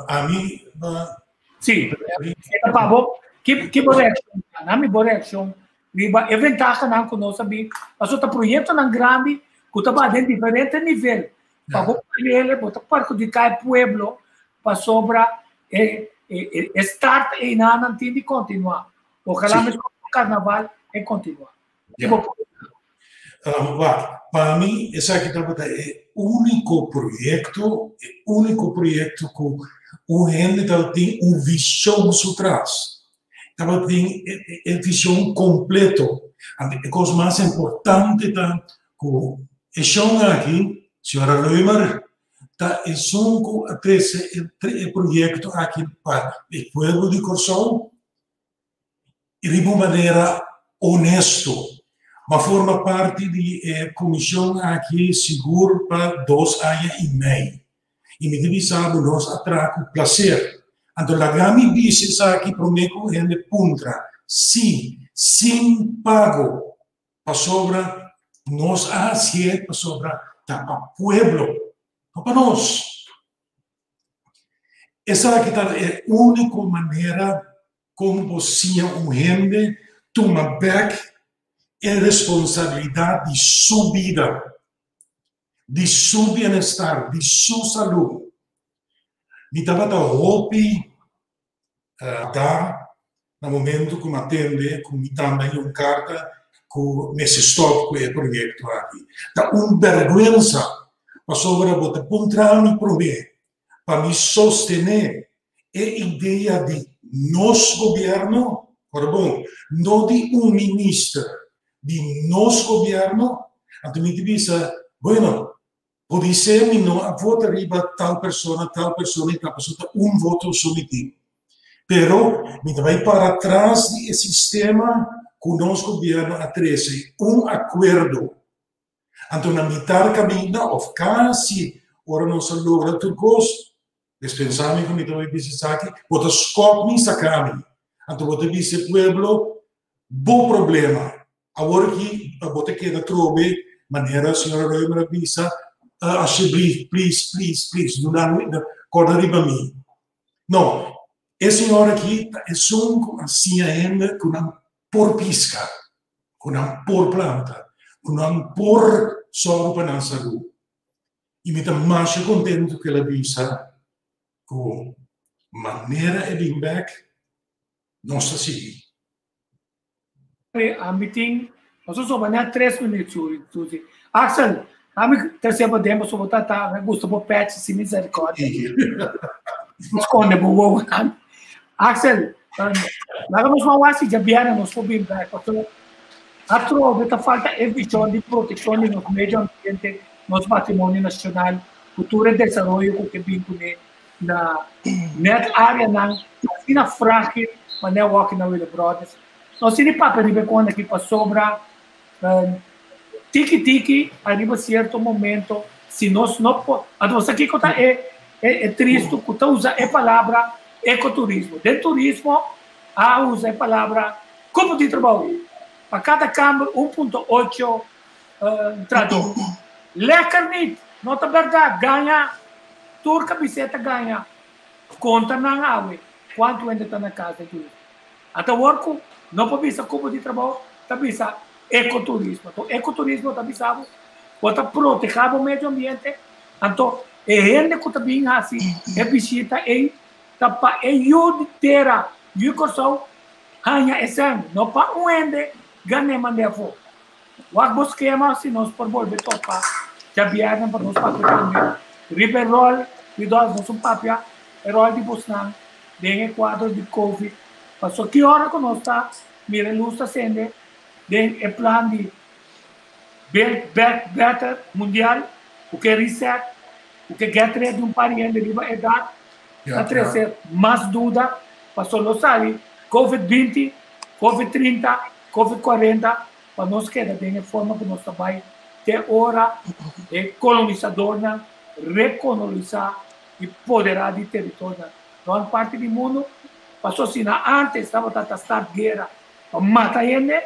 ami ba. Sí, e pa bo. Ki ki bo reakshon ta? Nami bo reakshon riba e ventahanan ku nos a bin. Pasobra ta proyektonan grandi ku ta ba den diferente nivel. Pa bo parele bo ta perhudiká e pueblo pasobra e e e start einan nan tin di kontinuá. Ojalá meskos ku karnaval e kontinuá. Ki bo por Wak, pa mi esaki tabata e úniko proyekto, e úniko proyekto ku un hende tabatin un vishon su tras. Tabatin e vishon kompleto. Anto e kos mas importante ta ku e shon aki, señora Römer, ta esun ku a trese e proyekto aki pa e pueblo di Kòrsou. Riba un manera honesto. M'a forma parti di e comision aki sigur pa dos aña y mei. Y mi ta bisa bo nos a traha cu placer. Anto laga mi bisa esaki prome cu hende puntra, si, sin pago, pasobra nos a hacié pasobra ta pa pueblo, no pa nos. Esaki ta e úniko manera kon bo siña un hende tuma bèk e responsabilidat di su bida, di su bienestar, di su salú. Mi tabata hopi da na momento ku mi a tende ku mi tambe a un karta ku mester stòp ku e proyekto aki. Ta un bèrgwensa pasobra bo ta puntra mi promé pa mi sostené e idea di nos gobièrnu, ora bon, no di un minister, di nos gobièrnu, anto mi ta bisa, bueno, Podisé mi no a vota riba tal persona, tal persona i tal persona, ta un voto so mi tin. Pero mi ta bai para tras di e sistema ku nos gobièrnu a trese, un akuerdo. Anto na mitar kaminda òf kasi ora nos a logra tur kos, Despensá mi ku mi ta bai bisa esaki, bo ta skòp mi saka mi. Anto bo ta bisa e pueblo, bo problema. Awor aki bo ta keda trobe, manera señora Römer a bisa, alsjeblieft, please, please, please, duna mi, kòrda riba mi. No, e señora aki ta esun ku a siña hende ku nan por piska, ku nan por planta, ku nan por sòru pa nan salú. I mi ta masha kontentu ku el a bisa ku manera e bin bèk, nos ta sigui. Ami tin, nos a soba nèt tres minüt, Suzy. Axel, ami ta seba den pasobra bo ta ta, mi gusta bo pèchi sin miserikòrdia. Skonde bo wowonan. Axel, laga nos wou hasi djabièrnè nos por bin bèk, pasobra Atrobe ta falta e vision di proteccion di nos medio ambiente, nos patrimonio nacional, cu tur e desaroyo cu ke bin cune na net areanan asina fragil manera wak na Willibrordus. Nos tin di papia riba e con aki pasobra tiki tiki ariba cierto momento si nos no por, anto bo sa kico ta e e tristo cu ta usa e palabra ecoturismo. Den turismo a usa e palabra Cupo di trabou, pa cada kamber un punto ocho trahador. Lekker niet, no ta berdad, gaña, tur cabiseta gaña. Conta nan awe cuanto hende ta na casa di turismo. Ata awor cu no por bisa cupo di trabou, ta bisa ecoturismo. Anto ecoturismo ta bisa bo, bo ta proteha bo medio ambiente, anto e hende cu ta bin haci e bishita ey ta pa e yu di tera, yu Corsou, Haña e sèn, no pa un hende gan'é mand'é afó. Wak bo skema si nos por bolbe topa djabièrnè pa nos papia tambe riba e ròl di dòs. Nos un papia e ròl di bosnan den e kuadro di covid. Pasobra ki ora ku nos ta mira e lus ta sende den e plan di Build Back Better mundial ku ke reset, ku ke get rid di un par di hende riba edat, ta trese mas duda pasobra lo sali covid 20, covid 30, covid 40 pa nos keda den e forma ku nos ta bai te ora e kolonisadornan rekonolisá i poderá di teritorionan rònt parti di mundu pasobra si na ántes tabata ta start guera pa mata hende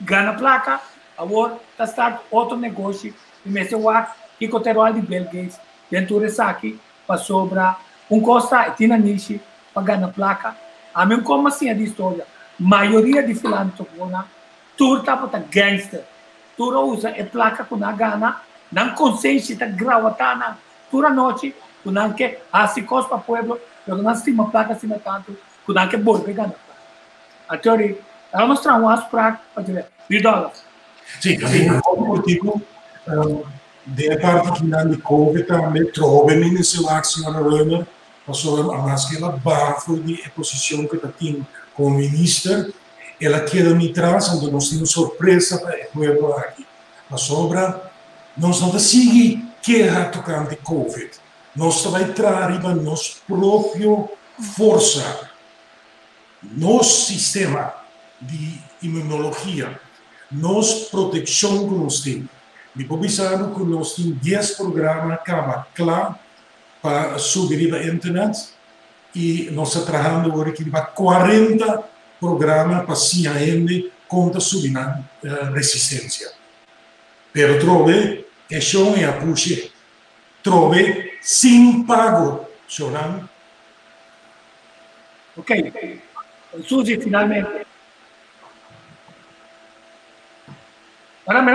gana plaka, awor ta start otro negoshi i mester wak kiko ta e ròl di Bill Gates. Den tur esaki pasobra un kos ta e tin nanishi pa gana plaka. Ami un kos mas siña di historia, mayoria di filantroponan tur tabata gangster, tur a usa e plaka ku nan a gana, nan konsenshi ta grawatá nan tur anochi ku nan ke hasi kos pa pueblo, pero nan stima plaka asina tantu ku nan ke bolbe gana plaka. Anto ora nos traha un afsprak pa dje Rudolf. Sí, ami a hopi kortiku. Den e parti kinan di Covid tambe trobe Minister wak señora Römer pasobra maske el a baha for di e posicion cu ta tin como minister el a keda mi tras anto nos tin un sorpresa pa e pueblo aki pasobra nos no ta sigui keha tocante Covid nos ta bay traha riba nos propio forsa nos sistema di inmunologia nos proteccion cu nos tin. Mi por bisa bo cu nos tin dies programa caba cla pa subi riba internet y nos ta trahando awor aki riba cuarenta programa pa siña hende con ta subi nan resistencia. Pero trobe e shon e a pushe trobe sin pago shonnan. Ok, Suzy finalmente. Ahora me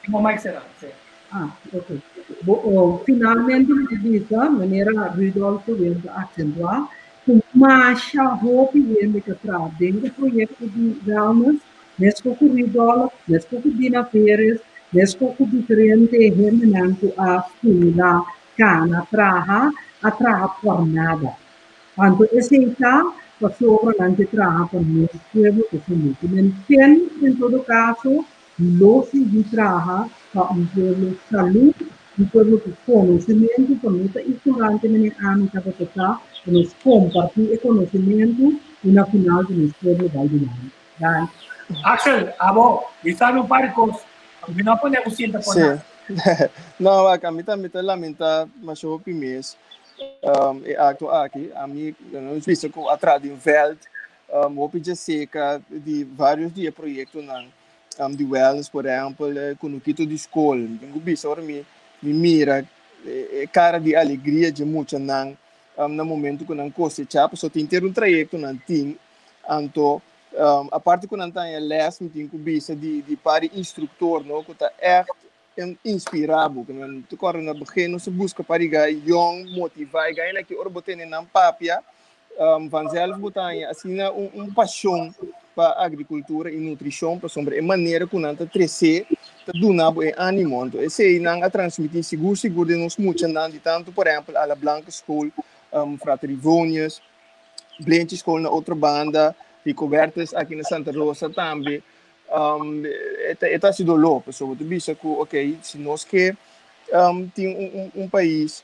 tengo mic cerrado. Sí. Ah, ok. Bo, oh, finalmente mi ta bisa, manera Rudolf wil accentuar, ku masha hopi hende ku traha den e proyekto di wellness, meskos ku Rudolf, meskos ku Dina Veres, meskos ku diferente hendenan ku a stimulá kana traha, a traha por nada. Anto esei ta pasobra nan ke traha pa nos pueblo ku salú. Ku men ken en todo kaso lo sigui traha pa un pueblo salú, un pueblo ku konosementu, pa no ta ignorante manera ami tabata ta, pa nos kompartí e konosementu i na final ku nos pueblo bai dilanti. Danki. Axel, abo, mi sabi un par di kos. Mi no a pone bo sinta por Sí. nada. No, wak, ami tambe ta lamenta masha hopi mes e acto aki. Ami nos bisa cu a traha den veld, hopi dje seca di varios di e proyectonan di wellness, por ehempel, Kunukito di Skol. Mi tin cu bisa ora mi mira e cara di alegria dje muchanan na momento cu nan cosecha, pasobra tin ter un trayecto nan tin. Anto, aparte cu nan ta haña les, mi tin cu bisa di di par di instructor, no, cu ta echt inspira bo. Cu nan ta corda na begin nos a busca par di guy yong, motiva e guynan aki ora bo tene nan papia, vanzelf bo ta haña asina un un pasion pa agricultura y nutricion, pasobra e manera cu nan ta trece ta duna bo e animo. Anto esey nan a transmiti sigur sigur den nos muchanan di tanto por ehempel Ala Blanca School, Frater Ivonius, Blenchi School na otro banda, Ricobertus aki na Santa Rosa tambe. Um, e ta, e ta hasi doló, pasobra bo ta bisa ku, ok, si nos ke um, tin un, un, un pais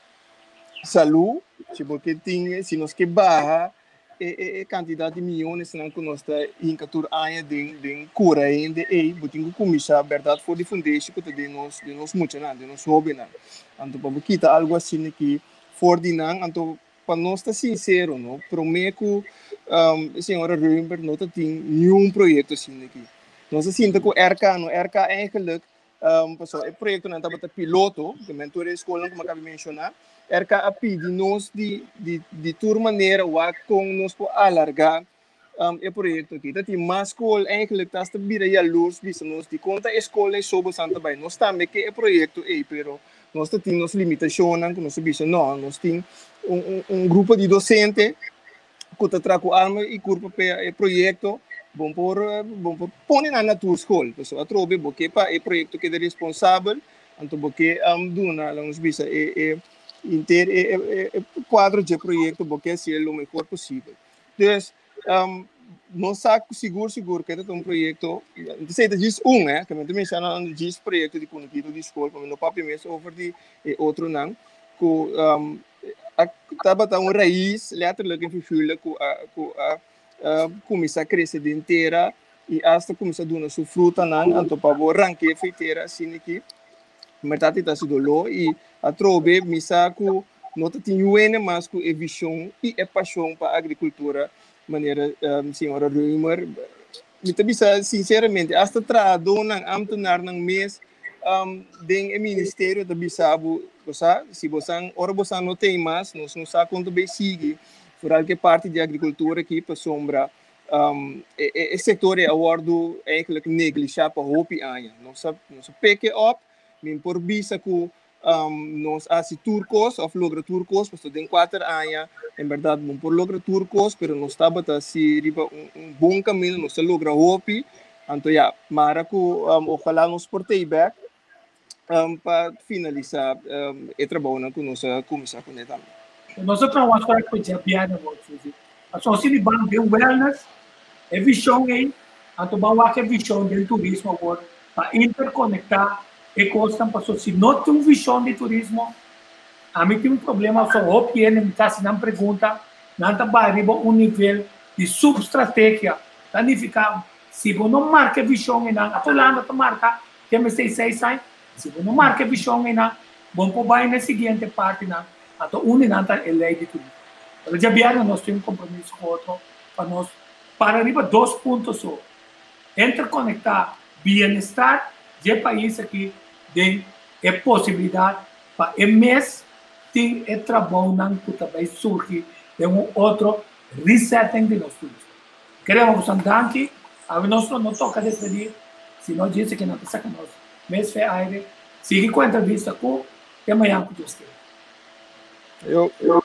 salú, si bo ke tin, si nos ke baha e, e, e kantidat di miyonesnan ku nos ta hinka tur aña den, den kura hende ei, bo tin ku kuminsá bèrdat for di fundeshi ku ta den nos, den nos muchanan, den nos hóbennan. Anto pa bo kita algu asina aki for di nan, anto Pa nos ta sincero no, prome cu e señora Römer no ta tin niun proyecto asina aki. Nos a sinta cu RK no, RK eigenlijk, pasobra e proyectonan tabata piloto, ke men tur e scolnan cu mi a caba di menciona, RK a pidi nos di di di tur manera wak con nos por alarga e proyecto aki. Ta tin mas scol eigenlijk ta hasta bira yalurs bisa nos dicon ta e scol ey so bosan ta bay. Nos tambe ke e proyecto ey pero nos ta tin nos limitacionnan cu nos ta bisa no, nos tin un grupo di docente cu ta traha cu alma y curpa pa e proyecto bon por bon por pone nan na tur scol. Pasobra atrobe bo ke pa e proyecto keda responsabel anto bo ke duna laga nos bisa e e inter e e cuadro dje proyecto bo ke hacié lo mehor posibel. Dus, um, nos sa sigur sigur que ta un proyecto, esei ta djis un, eh, que mi ta menciona djis proyecto di Kunukito di school, pa mi no papia mes over di e otronan, ku um, a, tabata un rais, letterlijk en figuurlijk, ku a, ku a uh, kuminsá krese den tera i hasta kuminsá duna su frutanan, anto pa bo rank'é for tera asina aki, merdat e ta hasi doló i atrobe mi sa ku No ta tin yuene mas ku e vishon i e pashon pa agrikultura manera señora Römer. Mi ta bisa sinseramente, asta trahadónan, ámtenarnan mes, den e ministerio ta bisa bo, bo sa, si bosan, ora bosan no tin mas, nos no sa kon ta bay sigui, vooral ku parti di agrikultura aki, pasobra e sektor a wòrdu eigenlijk neglishá pa hopi aña. Nos a pick it up, mi por bisa ku nos a hasi tur kos òf logra tur kos, pasobra den 4 aña, en berdat, no por logra tur kos, pero nos tabata si riba un bon kaminda, nos a logra hopi. Anto ja, mara ku ojalá nos por take back pa finalisá e trabou ku nos a kuminsá kuné tambe. Nos a traha ku djabièrnè, Suzy. Anto, si ban den wellness, e vishon ei, anto ban wak e vishon di turismo awor, pa interkonektá e kosnan, paso si no tin un vishon di turismo, ami tin un problema, so hopi hende mi kasi nan pregunta, nan ta bai riba un nivel di substrategia, ta nifiká, si bo no marka vishon einan, a Hulanda ta marka, ku mester 6 aña, si bo no marka vishon einan, bo por bai na siguiente parti nan, anto un nan ta e lei di turismo. Pero djabièrnè nos tin un kompromiso ku otro pa nos para riba dos punto so. Interkonektá bienestar di e pais aki den e posibilidat pa e mes tin e trabounan ku tambe surgi den un otro resetting di nos turismo. Keremos un danki, a nos no toka despedí, sino djis ku nan ta saka nos mes fe aire. Sigui ku entrevista ku te mañan ku Dios ke. Yo, yo.